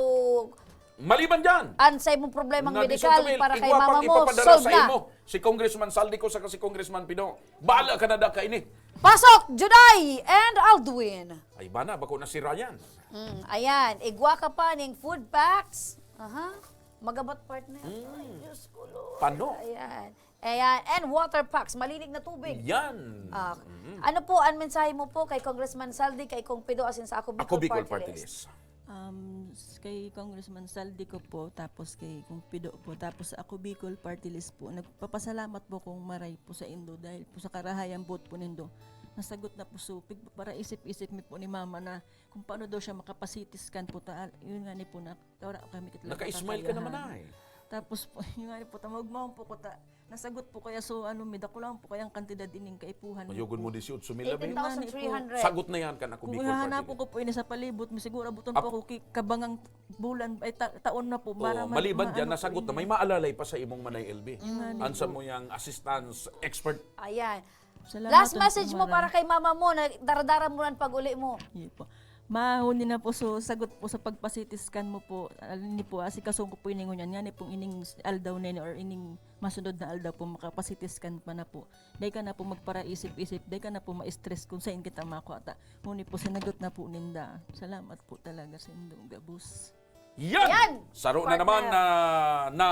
Maliban dyan. An sa imong problema Na di medikal sa para kay Igwa mama pang mo, ipapadara solve sa na. Imo. Si Congressman Saldi ko saka si Congressman Pido. Bahala ka na da kaini. Pasok, Juday and Aldwin. Ay, bana, bako na si Ryan. Mm, ayan, igwa ka pa ning food packs. Aha. Magabot, partner. Mm. Ay, Diyos ko, Lord. Pano? Ayan. Ayan, and water packs, malinig na tubig. Yan. Ah, Mm. Ano po ang mensahe mo po kay Congressman Saldi, kay Kong Pido, asin sa Ako Bicol, Ako Bicol Party Party List? List. Um, s- kay Congressman Saldi ko po, tapos kay Kong Pido po, tapos sa Ako Bicol Party List po. Nagpapasalamat po kong maray po sa indo dahil po sa karahayan boot po nindo. Nasagot na po supig para isip-isip mi po ni Mama na kung paano daw siya makapasitiskan po. Ta, yun nga ni po na wala kami kitla Naka-smile ka naman kakayahan. Ay. Tapos po, yun nga ni po, tamawag mo po ko ta. Nasagot po kaya, so ano, may dako lang po kayang kantidad ining kaipuhan. Mayogon mo dieciocho mil na ba? Eighteen thousand three hundred. Sagot na yan ka na Kung Bicol ihahanap Party ko po ini sa palibot, mi siguro abuton Ap- po ako ki, kabangang bulan, ay ta, taon na po. Oh, Para ma- maliban dyan, maano nasagot po na, ini. May maalalay pa sa imong Manay L B. Yung nga ni Ansa po. Mo yang assistance expert. Ayan. Salamat Last po, message mo Mara. Para kay mama mo na daradara mo lang pag-uli mo. Yun po. Mahuli na po, so sagot po sa pagpa-C T scan mo po, alin ni po, asikaso ko po ining ngunyan, nga ni pong ining aldaw na ini or ining masunod na aldaw po, makapa-C T scan pa na po. Dai ka na po magparaisip-isip, dai ka na po ma-stress kung saan kita makuha ta. Ngunit po, sinagot na po ninda. Salamat po talaga sa indong gabos. Yan! Yan! Saro na naman Partner. na, na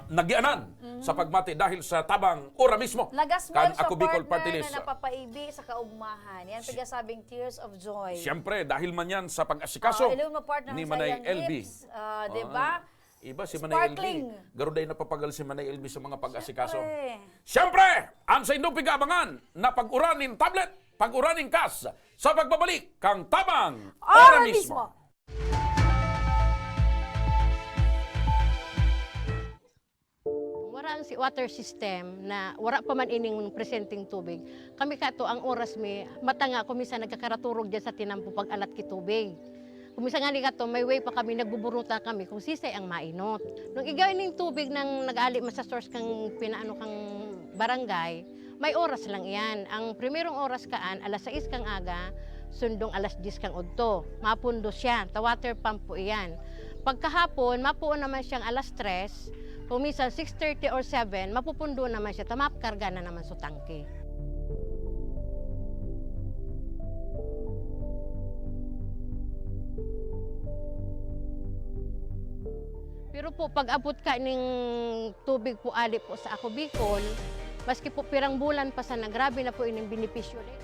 nagianan sa pagmati dahil sa tabang ora mismo. Lagas mo Kan sa Ako Bicol partner Party List. Na napapaibi sa kaugmahan. Yan, pigasabing tears of joy. Siyempre, dahil man yan sa pag-asikaso Ah, ilong mo, partner, ni ang Manay sayang L B. Lips. Ah, di Ah, ba? Iba si Manay L B. Sparkling. Garuday napapagal si Manay L B sa mga pag-asikaso. Siyempre. Siyempre, ang sa indong pig-aabangan, napag-uraning tablet, pag-uraning kas, sa pagbabalik, kang tabang, Ora mismo. Ang si water system na wara pa man ining presenteng tubig, kami kato ang oras mi, mata nga kung minsan nagkakaraturog diyan sa tinampo pag-alat ki tubig. Kung minsan ngani kato, may way pa kami, nagbuburuta kami kung sisay ang mainot. Nung igwa ning tubig nang nag-ali man sa source kang pinaano kang barangay, may oras lang iyan. Ang primerong oras kaan, alas sais kang aga, sundong alas dyes kang udto. Mapundo siya, ta water pump po iyan. Pagkahapon, mapuon naman siyang alas tres, kung minsan six thirty or seven, mapupundo naman siya, ta makarga na naman sa tangke. Pero po, pag-abot ka ning tubig po ali po sa Ako Bicol, maski po pirang bulan pa sana, grabe na po ining benepisyo na.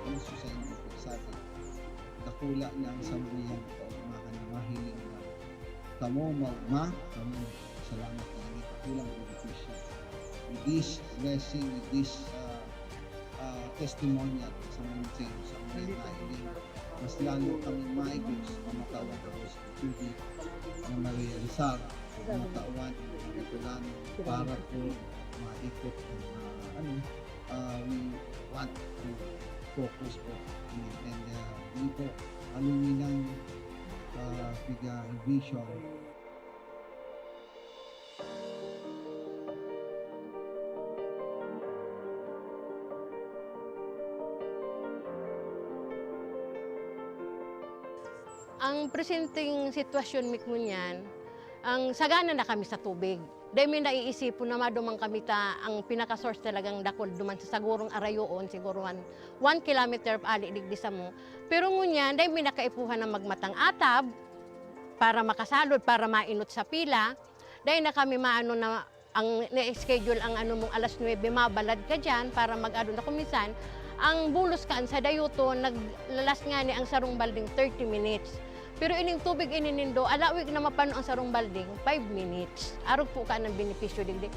Ang susay ng sabi, dakula na ang samuyang kaugmahan na mahiling na kamo, ma-, ma-, kamo, salamat na ini, dakulang benepisyo. With this blessing, with this, ah, ah, testimonial sa mga sa mga nailing, mas lalo kami maigos, mamatawan ko sa tubig na marealisar, mamatawan ang mga Bicolano para po maikot ang, ah, ano, ah, we want to focus po. And, ah, yun po, aluminang, ah, piga vision. Ang presenteng sitwasyon mi ngunyan, ang sagana na kami sa tubig. Dai mi naiisipon na maduman kami ta ang pinaka-source talagang dakul duman sa sagurong arayoon, siguro one, one kilometer ali digdi samo. Pero ngunyan, dai mi nakaipuhan na magmatang atab para makasalod, para mainot sa pila. Dai na kami maano na ang na-schedule ang ano mong alas nuebe, mabalad ka diyan para mag-ano na. Kung minsan, ang bulos kaan sa dayuton, naglalas ngani ang sarong balding thirty minutes. Pero ining tubig ini nindo, alawig na mapano ang sarong balding, five minutes. Arog po ka ng benepisyo digdi.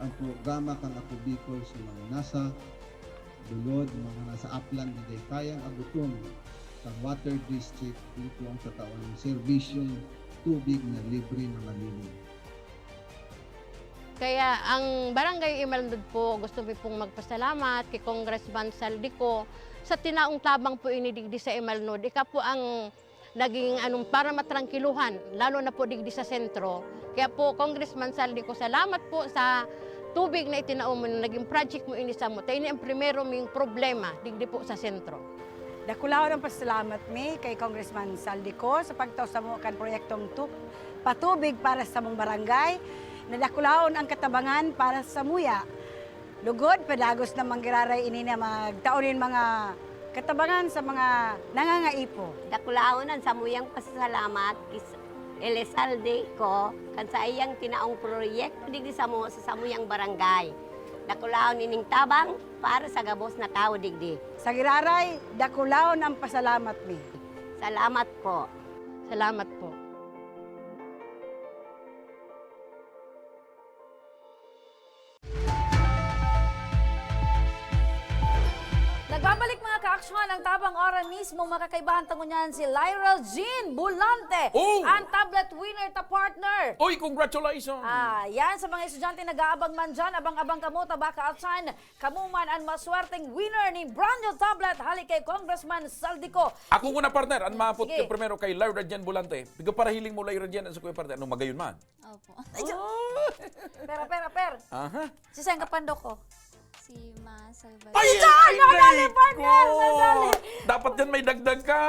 Ang programa kan Ako Bicol sa mga nasa bulod, mga nasa aplan na dai kayang agoton kan water district, dito ang tatawan ng serbisyong tubig na libre na malinis. Kaya ang Barangay Imalnod po, gusto mi pong magpasalamat kay Congressman Saldico sa tinaong tabang po ini digdi sa Imalnod. Ika po ang naging, anong, para matrangkiluhan, lalo na po digdi sa sentro. Kaya po, Congressman Saldico, salamat po sa tubig na itinao mo, na naging project mo ini samo. Ta ini ang primero ming problema digdi po sa sentro. Dakulaon ang pasalamat mi kay Congressman Saldico sa pagtao samo kan proyektong tu-, patubig para sa samong barangay. Nadakulaon ang katabangan para sa samuya. Lugod, padagos na manggiraray ini na magtao nin mga katabangan sa mga nangangaipo. Dakulaon ang samuyang pasasalamat kis Elizalde ko kan sa iyang tinaong proyekto digdi samo sa samuyang barangay. Dakulaon ining tabang para sa gabos na tawo digdi. Sa giraray, dakulaon ang pasalamat mi. Salamat po. Salamat po. Nagbabalik, mga kaaksyon, ang tabang aron mismo makakaibahan ta ngunyan si Lyra Jean Bulante, Oh! ang tablet winner ta, partner. Oy, congratulations! Ah, yan, sa mga estudyante nag-aabang man dyan, abang-abang kamo, ta baka atsan kamo man an maswerteng winner nin brand new tablet hali kay Congressman Saldico. Ako muna, partner, ang maapot Sige. ko primero kay Lyra Jean Bulante. Piga parahiling mo, Lyra Jean, sa kuya, partner, anong magayon man? Opo. Ay, Diyo- Oh! Pera, pera, per. Aha. Si Senga Pando ko. Si Ma Salvador. Ay, Ay, ay, ay, ay, ay, partner, ko. Madali. Dapat yan may dagdag ka.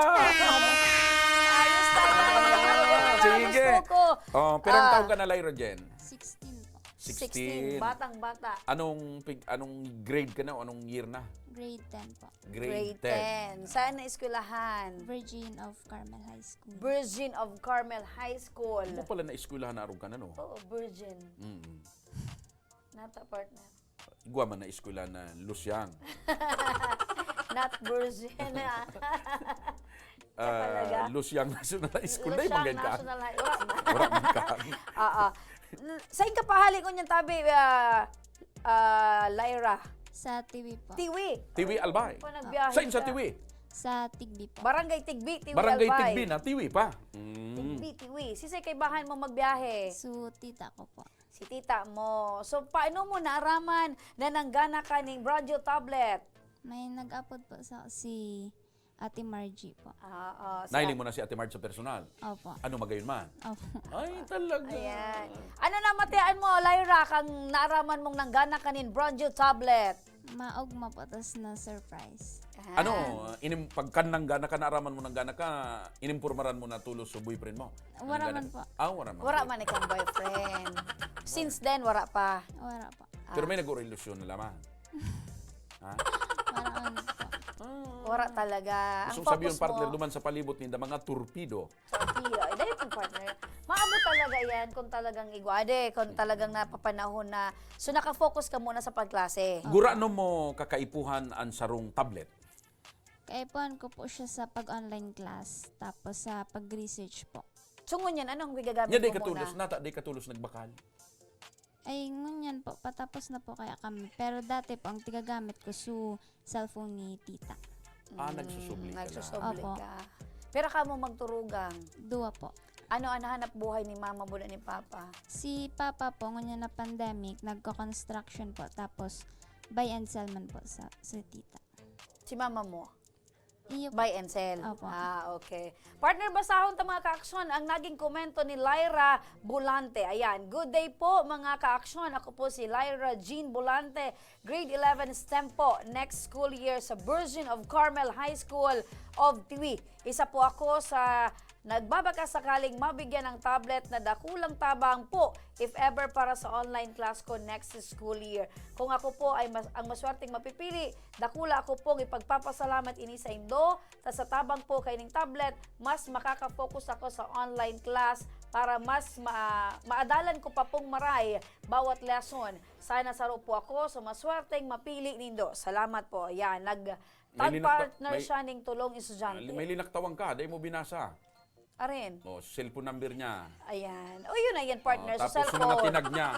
Ayos na. Ah, sige. Gusto ko. Oh, pero ang Ah. taon ka na, Lyra Jen? Sixteen po. Sixteen. Sixteen. Batang-bata. Anong pig-, anong grade ka na o anong year na? Grade ten po. Grade Grade ten. ten. Saan na eskwelahan? Virgin of Carmel High School. Virgin of Carmel High School. Mo pala na eskwelahan na arog ka na, no? Oo, virgin. Mm. Nata, partner. Igwa man na eskwela na Lusyang. Not virgin, ah. Ah, talaga? Lusyang National High School, dai Lusyang man gayud ka. National High, wala man. Wala man ka. Oo. N-, sain ka pa hali ngunyan tabi, ah, ah, Lyra? Sa Tiwi po. Tiwi. Tiwi, Albay. Pa nagbiyahe Sain sa siya. Tiwi? Sa Tigbi po. Barangay Tigbi, Tiwi, Barangay Albay. Tigbi na, Tiwi pa. Mm. Tigbi, Tiwi. Sisay kaibahan mo magbiyahe? Su tita ko po. Si tita mo. So, paano mo naaraman na nanggana ka ning brand new tablet? May nag-apod po sa si Ate Margie po. Ah, oo. Si Nailing Ate mo na si Ate Marge sa personal? Opo. Ano, magayon man? Opo. Ay, talaga. Ayan. Ano na matian mo, Lyra, kang naaraman mong nanggana ka nin brand new tablet? Maogma po, tas na-surprise. Ah. Ano, inim-, pagka nanggana ka, naaraman mo nanggana ka, inimpormaran mo na tulos sa boyfriend mo? Wala Nanggana man ka? po. Ah, wala man. Wala man ikang boyfriend. Since then, wala pa. Wala po. Pero may Ah. nag-orelasyon na lamang. Ha? Wala man po. Ah. Wala talaga. Ang Gusto kong sabihin, focus partner, mo duman sa palibot ninda, mga torpedo. Torpedo. Eh, dahil po, partner, maabot talaga yan kung talagang igwade, kung talagang napapanahon na. So, nakafocus ka muna sa pagklase. Gurano mo kakaipuhan an sarong tablet? Kaipuhan ko po siya sa pag-online class, tapos sa pag-research po. So, ngunyan, anong gagamit Nya, di mo katulos, muna? nata, di katulos nagbakal. Ay, ngunyan po, patapos na po kaya kami. Pero dati po, ang tigagamit ko, su cellphone ni tita. Ah, Mm, nagsusubli ka lang. nagsusubli Opo. ka. Pero kamo magturugang? Duwa po. Ano ang hanap buhay ni mama mo ni papa? Si papa po, ngunyan na pandemic, nagko-construction po. Tapos, buy and sell man po sa, sa tita. Si mama mo? Iyo po. Buy and sell? Opo. Ah, okay. Partner, basahon ta, mga kaaksyon, ang naging komento ni Lyra Bulante. Ayan, "Good day po, mga kaaksyon. Ako po si Lyra Jean Bulante, grade eleven STEM po, next school year sa Virgin of Carmel High School of Tiwi. Isa po ako sa nagbabaka sakaling mabigyan ng tablet na dakulang tabang po, if ever, para sa online class ko next school year. Kung ako po ay mas-, ang maswerteng mapipili, dakula ako pong ipagpapasalamat ini saindo, ta sa tabang po kaining tablet, mas makaka-focus ako sa online class para mas ma-, maadalan ko pa pong maray bawat lesson. Sana saro po ako sa maswerteng mapili nindo. Salamat po." Ayan, nag-, May linak-, tag-partner may, siya ning tulong estudyante. may linaktawan ka, dai mo binasa. Arin. Oh, cellphone number niya. Ayan. O, yun na yan, partner. Oh, Sa tapos yung mga cellphone. tinag niya.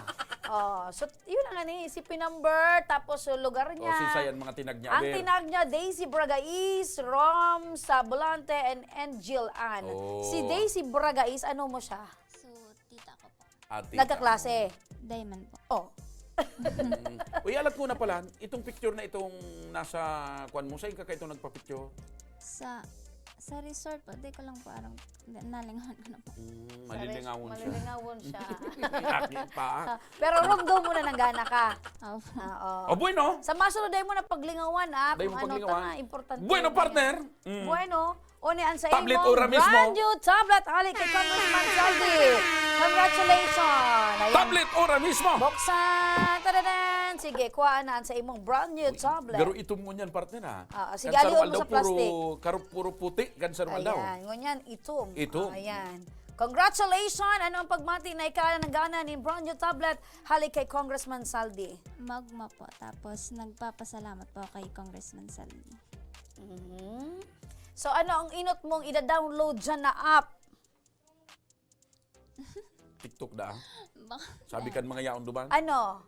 Oh, so, yun na nga ni, C P number, tapos yung lugar Oh, niya. si Sayan, mga tinag niya. Ang Aber. tinag niya, Daisy Bragais, Rom Sabulante, and Angel Ann. Oh. Si Daisy Bragais, ano mo siya? So, tita ko po. Ate Nagkaklase? ka. Diamond po. Oh. Mm. Uy, alat ko na pala, itong picture na itong nasa, kuwan mo, saan ka kayo itong nagpa-picture? Sa, sa resort po, di ko lang po aram. Di, nalingawan ko na po. Mm, Sa res-, malilingawon siya. malilingawon siya. Akin pa. Pero rumdom mo na nanggana ka. Opo. Oo. Oh, bueno. Sa masunod, dahil mo na paglingawan, ah, Dahil kung mo ano paglingawan. ta, importante Bueno, na partner. yan. Mm. Bueno, o ni ang sa Tablet imong ora mismo. brand new tablet, hali kay Congressman Saldi. Congratulations. Ayan. Tablet ora mismo. Buksan. Tadadan. Sige, kuha na ang sa imong brand new tablet. Pero itom mo niyan, partner, ha? Ah, sige, Kan sarong aliwan mo aldaw, sa plastic. puro, karo-, puro puti, kan sarong aldaw. Ayan, ngunyan, itom. Itom. Ayan. Congratulations! Ano ang pagmati na ika nanggana nin brand new tablet hali kay Congressman Saldi? Magma po. Tapos, nagpapasalamat po kay Congressman Saldi. Mhm. So, ano ang inot mong ida-download dyan na app? TikTok da. Baka Sabi kan mga yaon duman. Ano?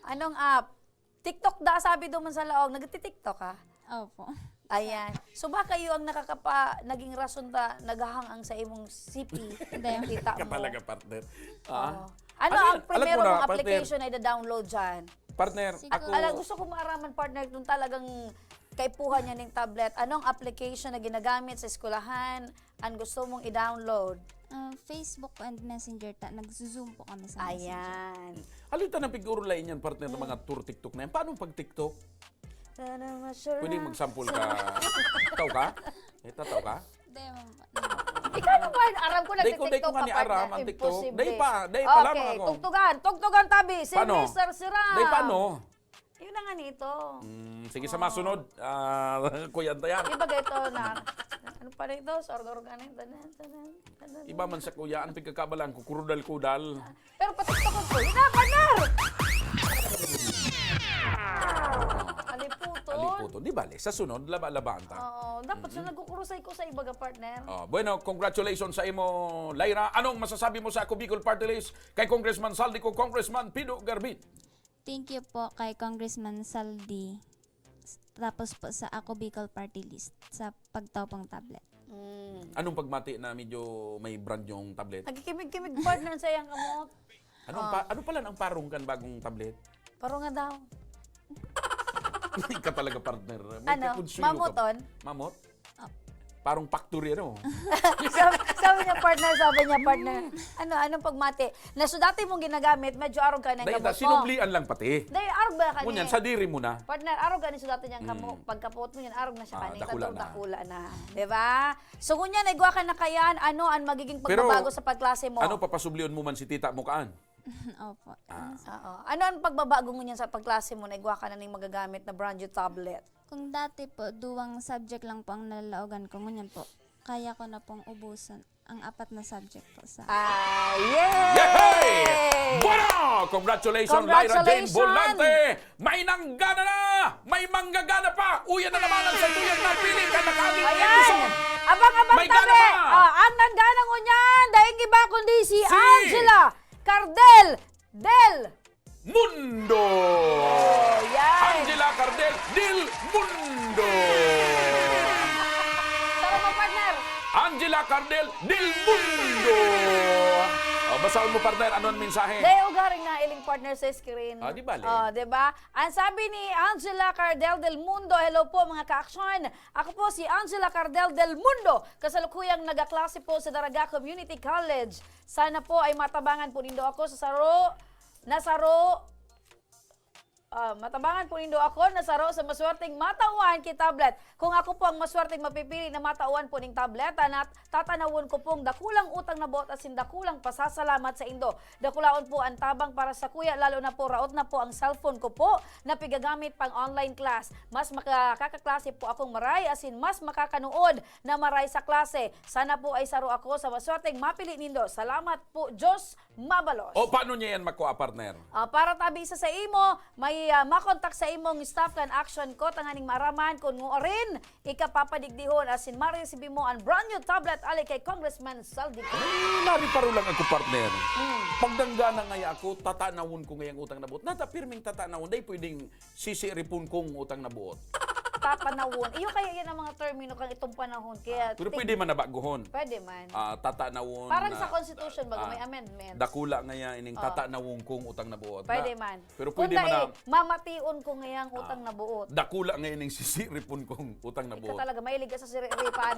Anong app? TikTok da, sabi duman sa laog. Nagti-TikTok ka? Opo. Ayan. So, baka iyo ang nakakapa-, naging rason ta, naghahang ang sa imong C P. Hindi. Kita Ka mo. talaga, partner. Ah? Oo. Ano Ano ang yan? Alam primero ko na, mong partner. application na ida-download dyan? Partner, Siguro ako Ala, gusto ko maaraman, partner, kung talagang kaipuhan niya ning tablet. Anong application na ginagamit sa eskwelahan? Ang gusto mong i-download? Ah, Facebook po and Messenger ta. Nagzo-Zoom po kami sa Messenger. Ayan. Alin ta nang pig-urulay niyan, partner, ng Hmm. mga tour TikTok na yan? Paano pag TikTok? Sana masarap. Pwede mag-sample ka? Tao ka? Eh, tataw ka? Hindi, ma'am. Ikaw naman, aram ko Dai ko, dai ko nagtitiktok nga ka, ni aram partner. Ang TikTok. Imposible. Dai pa, dai pa lamang Okay, ako. tugtugan, tugtugan tabi, si Paano? Mister Siram. Dai pa, ano? Yun na nga nito. Mm, sige, sa Oh. masunod, ah, Kuya Antayan. Iba gaito na, ano pa rin ito? Sa organ-organ, tanan, tanan, tanan. Iba man sa Kuya, ang pagkakabalaan ko, kurudal-kudal. Pero patiktakon ko, yun na, partner! Aliputon. Aliputon. Di bale, sa sunod, laba-labaan ta. Oo, dapat sa Mm-mm. nagkukurusay ko sa iba ga, partner. Oh, bueno, congratulations sa imo, Lyra. Anong masasabi mo sa Ako Bicol Party List kay Congressman Saldi ko, Congressman Pido Garbin? Thank you po kay Congressman Saldi, s-, tapos po sa Ako Bicol Party List, sa pagtaw pong tablet. Mm. Anong pagmati na medyo may brand yung tablet? Nagkikimig-kimig, partner, sa iyang kamot. Anong Oh. pa-, ano pala ang parong kan bagong tablet? Parong nga daw. Ika talaga, partner. May Ano? kakonsuelo ka. Mamoton? Mamot? Oh. Parang factory, ano? Sabi, sabi niya, partner, sabi niya, partner. Ano, anong pagmati? Na so dati mong ginagamit, medyo arog ka na Dahil gamot ta, mo. sinublian lang pati. Dahil arog ba ka Ngunyan, ni? sa diri mo na. Partner, arog ka ni so dati niyang kamo. Mm. Pagkapot mo yan, arog na siya Ah, kanina. dakula Dur-, na. dakula na. Di ba? So, ngunyan, naigwa ka na kayan, ano ang magiging Pero, pagbabago sa pagklase mo? ano, papasublion mo man si tita mo kaan? Opo. Ah. Oo. Ano ang pagbabago ngunyan sa pagklase mo? Naigwa ka na ning magagamit na brand new tablet? Kung dati po, duwang subject lang po ang nalalaogan ko. Ngunyan po, kaya ko na pong ubusan ang apat na subject po sa Ah, yay! Yehey! Bueno! Congratulations, Lyra Jane Congratulations! Volante! May nanggana na! May manggagana pa! Uyan na naman ang satuyang napili ka nakaaging Ayan! episode! Abang-abang May tabi! gana pa! Ah, ang nanggana ngunyan, daing iba kundi si Si Angela Cardel del Mundo! Oh, yan. Angela Cardel del Mundo! Tara mo, partner. Angela Cardel del Mundo! Oh, basahon mo, partner, ano ang mensahe? Dahil ugaring na iling partner sa screen. Ah, di bale. Oh, di ba? Ang sabi ni Angela Cardel del Mundo, "Hello po, mga ka-aksyon. Ako po si Angela Cardel del Mundo. Kasalukuyang nagaklase po sa Daraga Community College. Sana po ay matabangan po nindo ako sa saro, na saro, ah, matabangan po nindo ako na saro sa maswerteng matawan ki tablet. Kung ako po ang maswerteng mapipili na matawan po ning tablet, ah, nat-, tatanawon ko pong dakulang utang na boot asin dakulang pasasalamat sa indo. Dakulaon po ang tabang para sa kuya, lalo na po raot na po ang cellphone ko po na pigagamit pang online class. Mas makakakaklase po akong maray asin mas makakanood na maray sa klase. Sana po ay saro ako sa maswerteng mapili nindo. Salamat po, Diyos mabalos." O, paano niya yan makuha, partner? Ah, para tabi sa sa imo, may, ah, makontak sa imong staff kan Action ko, tanganing maaraman kun ngori rin ika papadigdihon asin maresibi mo an brand new tablet ali kay Congressman Saldi. Ay, nariparo lang ako, partner. Hmm. Pagdanggana ngaya ako, tatanawon ko ngayang utang na buot. Nata, pirming tatanawon, dai pwedeng sisiripon kong utang na buot. Tatanawon. Iyo kaya yan ang mga termino kang itong panahon. Kaya Ah, pero ting- pwede man na baguhon. Pwede man. Ah, tatanawon Parang na, sa Constitution, bago ah, may amendments. dakula ngaya ining Oh. tatanawon kong utang na buot. Pwede Na, man. pero Kung pwede man dai, na, mamation ko ngayang ah, utang na buot. dakula ngaya ining sisiripon kong utang na Ikaw buot. talaga, mahilig ka sa siri-, ripan.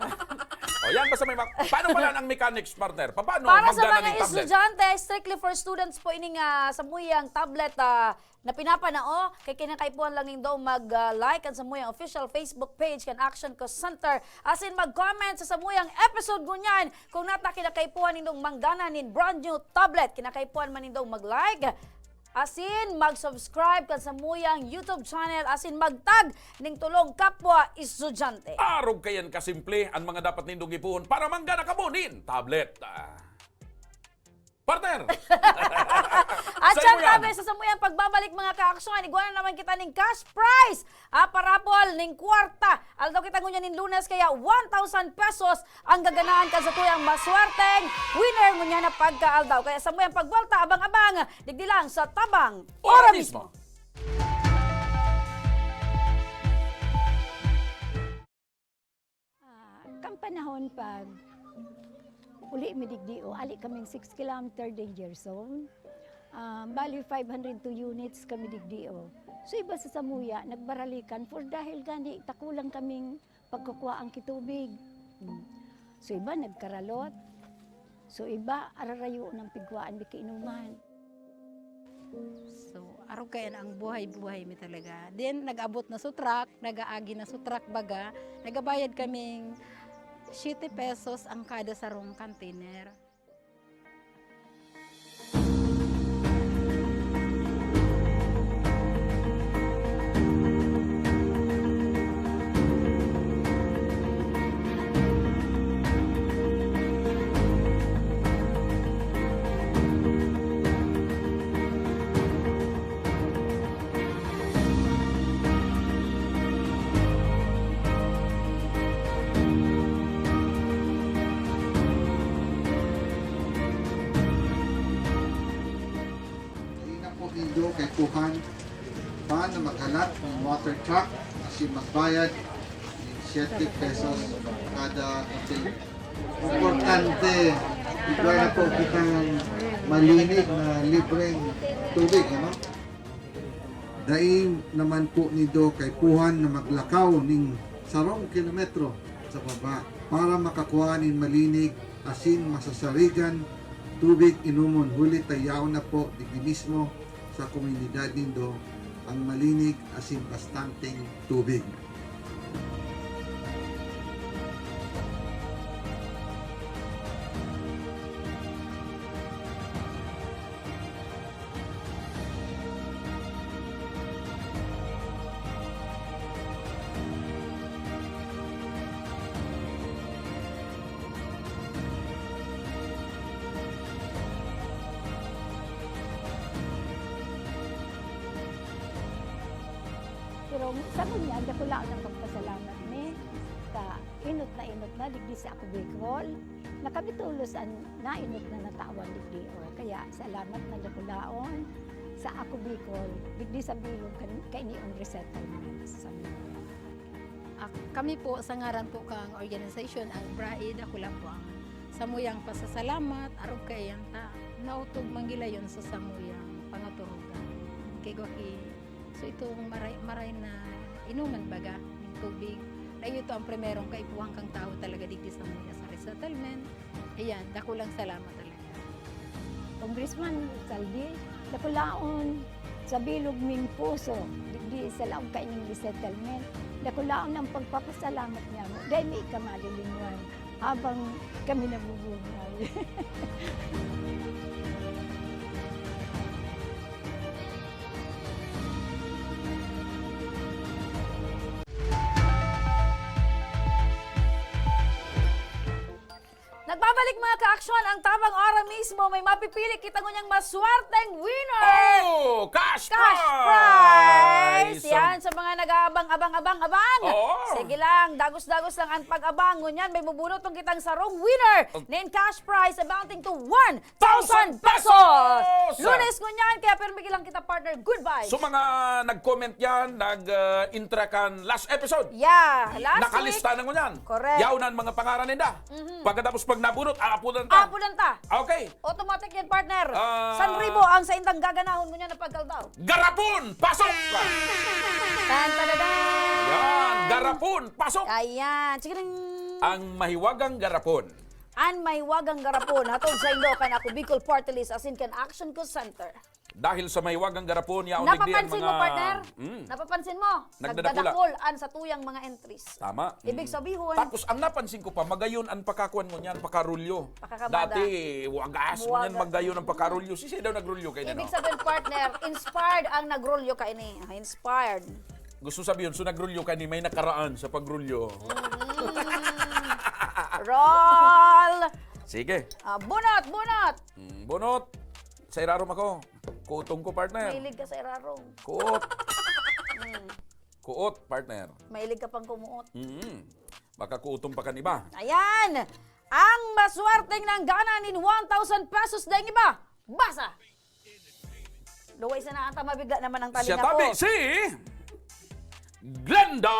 O yan, basta may ma-, paano pala ang mechanics, partner? Paano Para sa magdala mga ng tablet? estudyante, strictly for students po ining, ah, samuyang tablet, ah, na pinapanao, kay kinakaipuhan lang nindo mag, ah, like kan samuyang official Facebook page kan Action Call Center. Asin mag-comment sa samuyang episode ngunyan kung nata kinakaipuhan nindong manggana nin brand new tablet. Kinakaipuhan man nindong mag-like, asin mag-subscribe kan samuyang YouTube channel, asin mag-tag ning tulong kapwa estudyante. Arog kayan kasimple ang mga dapat nindong ipuhon para manggana kamo nin tablet. Ah. Partner! At Sa syempre, imo yan. Tabi sa samuyang pagbabalik, mga kaaksyon, igwa na naman kita ning cash prize. Ah, parapol ning kwarta. Aldaw kita ngunyan nin Lunes, kaya one thousand pesos ang gaganaan kan satuyang maswerteng winner ngunyan na pagkaaldaw. Kaya samuyang pagwalta, abang-abang, digdi lang sa Tabang Ora Ora Mismo. Mismo. Ah, kan panahon pag uli mi digdi, o, ali kaming six kilometer danger zone. Ah, bali, five hundred two units kami digdi, o. So, iba sa samuya, nagbaralikan for dahil gani, takulang kaming pagkukuhaan ki tubig. Hmm. So, iba nagkaralot. So, iba, ararayo ng pigwaan, di kainuman. So, arog kayan ang buhay-buhay mi talaga. Then, nag-abot na sa truck, nag-aagi na sa truck baga, nagabayad kaming Siete pesos ang kada sarong container. Dai na po nindo kaipuhan pa na maghalat nin water truck asin magbayad nin siete pesos kada container. Importante, igwa na po kitang malinig na libreng tubig, ano? Dai naman po nindo kaipuhan na maglakaw nin sarong kilometro sa baba para makakua nin malinig asin masasarigan tubig inomon, huli ta yaon na po digdi mismo sa komunidad nindo ang malinig asin bastanteng tubig. Pero sa ngunyan, dakula ang pagpasalamat mi, ta enot na enot na digdi sa Ako Bicol, na kami tolos an naenot na natawan digdi, o. Kaya salamat na dakulaon sa Ako Bicol, digdi sa bilog kan, kaini an resettlement sa Zamboanga. Ah, kami po, sa ngaran po kang organisasyon, ang BRAI, dakula po ang samuyang pasasalamat, arog kaiyan ta naotob man gilayon sa samuyang pangaturugan. Kay gwa ki, so itong maray, maray na inuman baga, ning tubig. Na iyo to ang primerong kaipuhan kang tawo talaga digdi sa mga sa resettlement. Ayan, dakulang salamat talaga. Congressman Saldi, dakulaon sa bilog ming puso, digdi sa laog kaining resettlement. Dakulaon ang pagpapasalamat niamo. Dai mi ka malilingwan habang kami nabubuhay. Nagbabalik, mga ka-aksyon, ang tamang oras mismo. May mapipili kita ngunyan maswerteng winner! Oh! Cash Cash prize! prize! Yan, sa mga nag-aabang, abang, abang, abang! Oo. Sige lang, dagos-dagos lang ang pag-abang. Ngunyan, may bubunot tong kitang sarong winner Oh. nin cash prize amounting to one thousand pesos! Lunes ngunyan, kaya pirmi lang kita, partner. Good vibes! So, mga nag-comment yan, nag, ah, intra kan last episode. Yeah, last Nakalista week. na ngunyan. Correct. Yaon na ang mga pangaran ninda. Mhm. Pagkatapos, pag nabunot, aapudan ta. Aapudan ta. Okay. Automatic yan, partner. Ah. San ribo ang saindang gaganahon ngunyan na pagkaldaw. Garapon! Pasok! Tan, tadadan! Yan, garapon! Pasok! Ayan. Sige lang. Ang mahiwagang garapon. An mahiwagang garapon, hatod saindo kan Ako Bicol Party List asin kan Action Call Center. Dahil sa mahiwagang garapon, yaon digdi ang Napapansin mo, mga partner? Mm. Napapansin mo? Nagdadakula. Nagdadakul an satuyang mga entries. Tama. Ibig Mm. sabihon, Tapos, ang napansin ko pa, magayon ang pakakuan ngunyan, pakarulyo. Pakakabada. Dati, wagas ngunyan, Wagas. magayon ang pakarulyo. Sisay daw nagrulyo kaini, Ibig no? sabihin, partner, inspired ang nagrulyo kaini. Ah, inspired. Gusto sabihin, so nagrulyo kaini, may nakaraan sa pagrulyo. Mm. Roll! Sige. Ah, bunot, bunot! Mm, bunot. Sa irarom ako. Kuotong ko, partner. Mahilig ka sa irarom. Kuot. Mm. Kuot, partner. Mahilig ka pang kumuot. Mm. Baka kuoton pa kan iba. Ayan! Ang maswerteng nanggana nin one thousand pesos daing iba. Basa! Luway sana ata mabigla naman ang Siya talinga tabi ko. si Glenda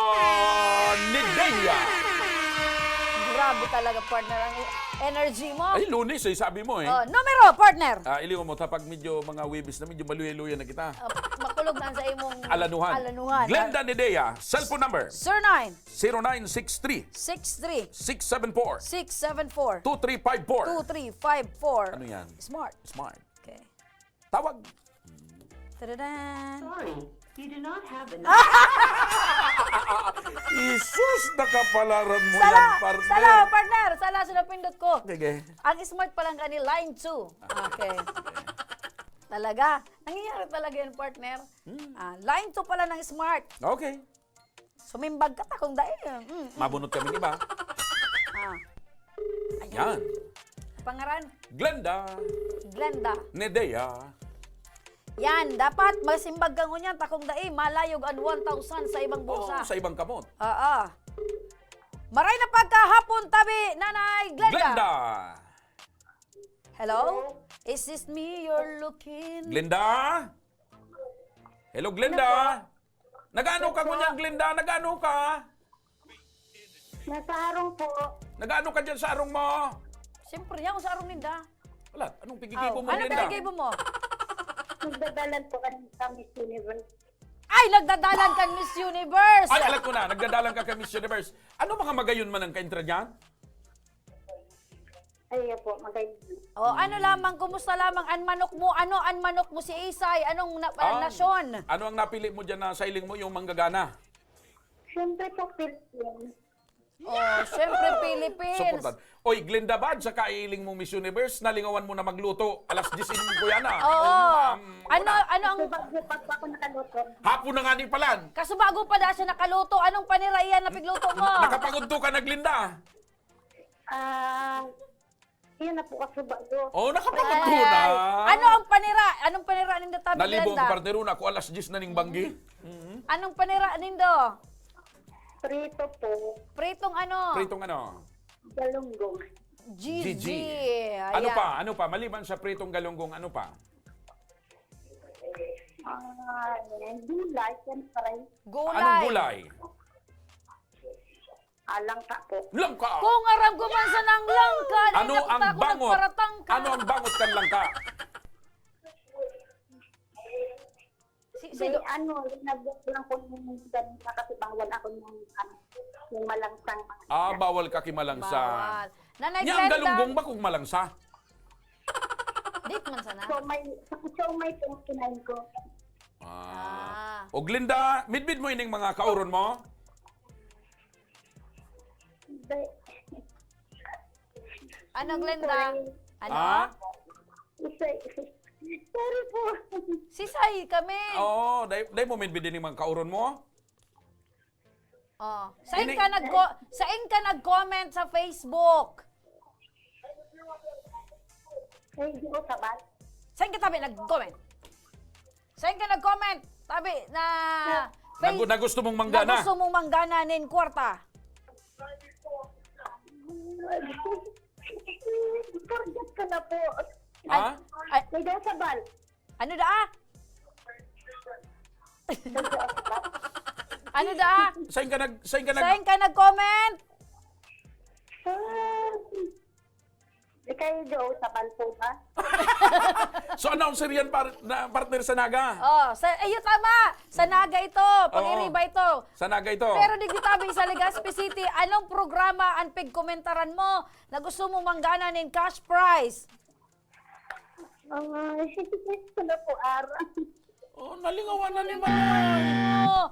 Nidea. Grabe talaga, partner, ang energy mo. Ay, Lunes eh, sabi mo eh. Oh, numero, partner. Ah, iliw mo, tapag medyo mga Huwebes na, medyo maluya-luya na kita. Ah, makulog na sa imong Alanuhan. alanuhan. Glenda Nidea, cellphone number. Sir nine. Zero nine six three. Six three. Six seven four. Six seven four. Two three five four. Two three five four. Ano yan? Smart. Smart. Okay. Tawag. Tadadan! Sorry. Jesus, nakapalaran mo Sala! yan, partner. Sala, partner! Sala sa napindot ko. Sige. Ang smart pa lang gani, line two. Okay. Talaga? Nangyayari talaga yan, partner? Hmm. Ah, line two pala ng smart. Okay. Sumimbag ka, takong dai. Mm, mm. Mabunot kami iba. Ah. Ayan. Yan. Pangaran? Glenda. Glenda. Nedea. Yan, dapat masimbag ka ngunyan, takong dai, malayog an one thousand sa ibang Oo, bulsa. sa ibang kamot. Oo. Maray na pagkahapon, tabi, Nanay Glenda. Glenda. Hello? Is this me you're looking? Glenda? Hello, Glenda? Ano po? Nag-ano ka Yes po. ngunyan, Glenda? Nag-ano ka? Nasa harong po. Nag-ano ka dyan sa arong mo? Siyempre, yan, sa arong ninda. Wala, anong Oh, pigigibo mo, ano Glenda? pigigibo mo? Nagdadalan po kami sa Miss Universe. Ay, nagdadalan kan Miss Universe! Ay, alam ko na, nagdadalan ka kay Miss Universe. Ano mga magayon man ang kaintra dyan? Ay, po, magayon. Oh, ano lamang, kumusta lamang an manok mo? Ano an manok mo si Isay? Anong na-, ah, Ah, nasyon? ano ang napili mo dyan na sailing mo, yung manggagana? Siyempre po, Philippines. Oh, siyempre, Philippines. Suportan. Oy, Glenda, bad sa kailing mong Miss Universe, nalingawan mo na magluto. Alas diyes in kuya na. Oo. Um, Ano, una. ano ang Kasi bago pa po ako nakaluto. Hapon na nga ni palan. Kaso bago pa da siya nakaluto, anong panira iyan na pigluto mo? Nakapagudto ka na, Glenda? Ah, yun na po, kaso bago. Oh, nakapagudto Ay. na. Ano ang panira? Anong panira ninda, tabi, Nalibo ang Glenda? partner, una, ako alas diyes na ning banggi. Anong panira nindo? Prito po. Pritong ano? Pritong ano? Galunggong. G G. G G. Ano Ayan. pa? Ano pa? Maliban sa pritong galunggong, ano pa? Ah, gulay, siyempre. Gulay. Anong gulay? Ah, langka po. Langka! Kung aram ko man sanang langka, Ano ang nagtako, bangot? nagparatang ka. Ano ang bangot kan langka? Si, si May Do- ano, linagyan ko lang po ng ganun na kasi bawal ako ng, ano, yung malangsang mga Ah, bawal ka ki malangsa. Bawal. Nanay Nya, ang Glenda. galunggong ba kung malangsa? Di man sana. So, may, so, may po ang kinain ko. Ah. Ah. O, Glenda, midbid mo ining mga kauron mo? Hindi. Ano, Glenda? Sorry. Ano? Ah? Isa, isa. Sorry po. Sisay kami. Oo, dai, dai mo midbid ining mga kauron mo? Oh. Sain Ini- ka nagko-, sain ka nag-comment sa Facebook? Ay, di ko sabat. Sain ka tabi nag-comment? Sain ka nag-comment? Tabi na Sa Face-, Nagu-, na gusto mong manggana? na gusto mong manggana nin kwarta? Forget ko na po. Ha? Ay, May daw sabal. Ano daa? Ano daa? Sain ka nag-, sain ka nag- Sain ka nag-comment? Ah, ikay, Joe, sa Balso ba? So, announcer yan, par-, na, partner sa Naga? Oh, sa, ayun, tama. Sa Naga ito. Oo. Pag-iriba ito. Sa Naga ito. Pero digdi tabi sa Legazpi City, anong programa ang pigkomentaran mo na gusto mo manggana nin cash prize? Ay, ito na po, Ara. Oh, nalingawan na ni Manay. Oh,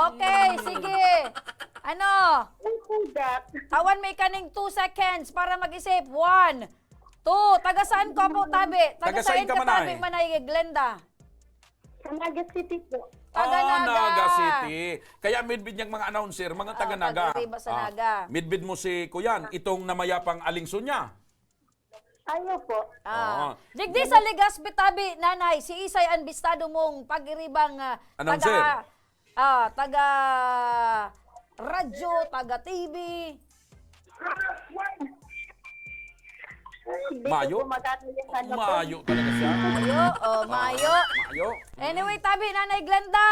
okay, sige. Ano? Ang kudak. Tawan may kaning two seconds para mag-isip. One, two. Taga saan ka po, tabi? Taga Taga saan saan ka, ka, Manay? tabi, Manay Glenda? Sa Naga City po. Taga Ah, Naga. Naga City. Kaya midbid niyang mga announcer, mga Ah, taga Naga. taga Riba sa Ah, Naga. midbid mo si Kuyan, itong namayapang alingso niya. Ayo po. Ah. Oo. Digdi sa Legazpi tabi, Nanay, si Isay ang bistado mong pag-iribang, ah, Announcer. taga, ah, taga radyo, taga T V. Hindi ko Mayo? po magkano yung ano po. Mayo talaga siya. Mayo, oh, Ah, mayo. mayo. Anyway, tabi, Nanay Glenda.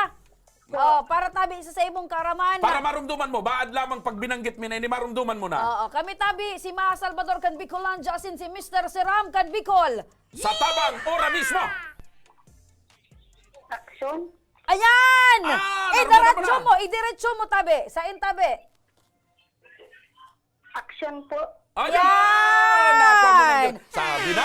Oh, para tabi sa, sa imong kaaraman. Para marumduman mo, baad lamang pag binanggit mi na ini, marumduman mo na. Oo, kami tabi, si Ma Salvador kan Bicolandia, asin si Mister Seram kan Bicol. Sa tabang, ora mismo. Action? Ayan! Ah, Idiretso narumduman mo na. mo, idiretso mo, tabi. Sain, tabi? Action po. Ayan! Yan! Nakuha mo na yun. Sabi na.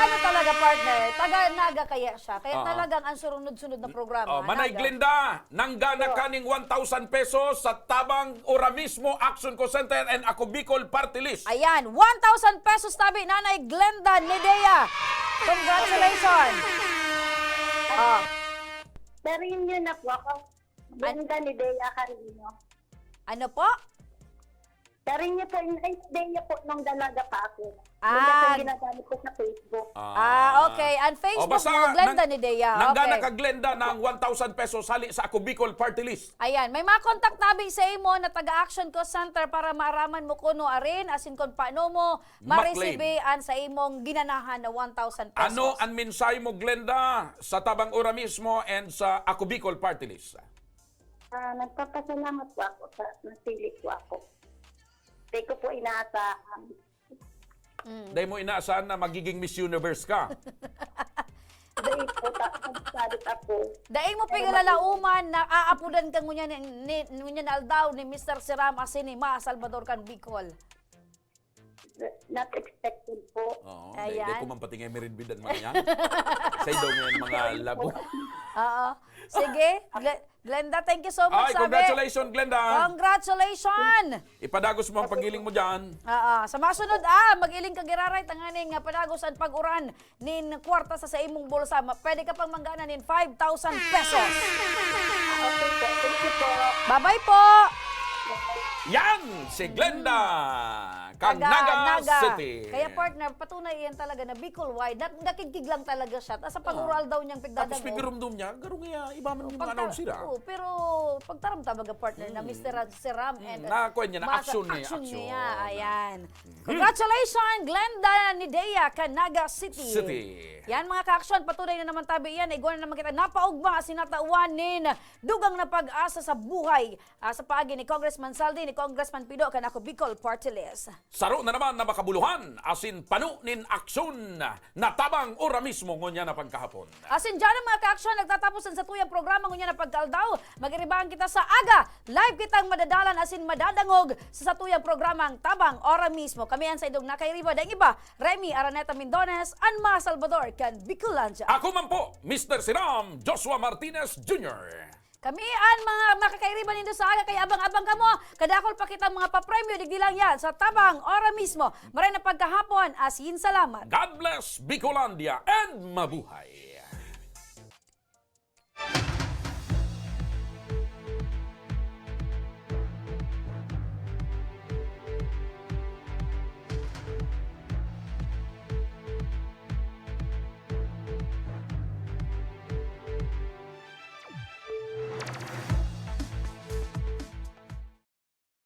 Ano talaga, partner? Taga Naga kaya siya. Kaya Oo. talagang ang surunod-sunod na programa, Oh, Manay Naga. Glenda, nanggana ka ning one thousand pesos sa Tabang Ora Mismo Action Call Center and Ako Bicol Party List. Ayan, one thousand pesos tabi, Nanay Glenda Nidea. Congratulations. Oh. Narinyo na po ako. Glenda Nidea Carino. Ano po? Narinyo po, yung Nidea po nung dalaga pa ako. Yun na po Ah. yung ginagamit ko sa Facebook. Ah, okay. Ang O, Facebook basta mo, Glenda nang-, Nidea. nanggana Okay. ka, Glenda, ng one thousand pesos hali sa Ako Bicol Party List. Ayan, may mga contact tabi sa imo na taga Action Call Center para maaraman mo kuno arin, asin kung paano mo Maklin. maresibi an sa imong ginanahan na one thousand pesos. Ano ang mensahe mo, Glenda, sa Tabang Ora Mismo and sa Ako Bicol Party List? Ah, nagpapasalamat po ako sa nasili po ako. Di ko po inaasahan. Mm. Dahil mo inaasahan na magiging Miss Universe ka. Dahil po, ta-, nagsalit ako. Dahil mo Pero pinalalaoman na aapudan ka ngunyan ni, ni, ngunyan na aldaw ni Mister Siram asin ni Ma Salvador kan Bicol. Not expected po. Oo, Ayan. dahil, dahil ko man pati nga merenbidan man yan. Sa idaw ngayon, mga labo. Oo. Sige, Gle-, Glenda, thank you so much, Ay, sabi. congratulations, Glenda. Congratulations! Ipadagos mo ang paggiling mo dyan. Oo. Sa masunod, ah, mag-iling ka giraray, tanganing, ah, padagos ang pag-uran nin kwarta sa, sa imong bulsa. Ma-, pwede ka pang manggana nin five thousand pesos. Okay po. Thank you po. Bye-bye po! Yan, si Glenda, kan Taga Naga Naga. City. Kaya, partner, patunay iyan talaga na Bicol wide. Nak-, nakigkig lang talaga siya. Tapos sa pag-ural daw niyang Tapos pigdadangog. pigirumdum niya, garo nga, iba man yung Pagta-, announcer, ah. oo, pero pagtaram ta, baga, partner, na Mm. Mister Ram, Sir Ram and, Mm, uh, na, kuwan niya, na Masa-, action niya, action action. niya, Ah, ayan. Mhm. Congratulations, Glenda Nidea, kan Naga City. City. Yan, mga ka-action, patunay na naman tabi yan. Igwa na naman kita napaugma, sinatawan nin dugang na pag-asa sa buhay. Ah, sa paagi ni Congressman Saldi, ni Congressman Pido, kan Ako Bicol Party List. Saro na naman na makabuluhan, asin pano nin aksyon na tabang ora mismo ngunyan na pagkahapon. Asin dyan ang mga ka-aksyon, nagtatapos ang satuyang programa ngunyan na pagkaaldaw. Mag-iribahan kita sa aga. Live kitang madadalan asin madadangog sa satuyang programang Tabang Ora Mismo. Kami ang saindong nakairiba, daing iba, Remy Araneta Mindones, an mga Salvador kan Bicolandia. Ako man po, Mister Siram, Joshua Martinez Junior. Kami an mga makakairiba nindo sa aga, kaya abang-abang kamo. Kadakol pa kitang mga papremyo, digdi lang yan sa Tabang Ora Mismo. Maray na pagkahapon, asin salamat. God bless Bicolandia and mabuhay!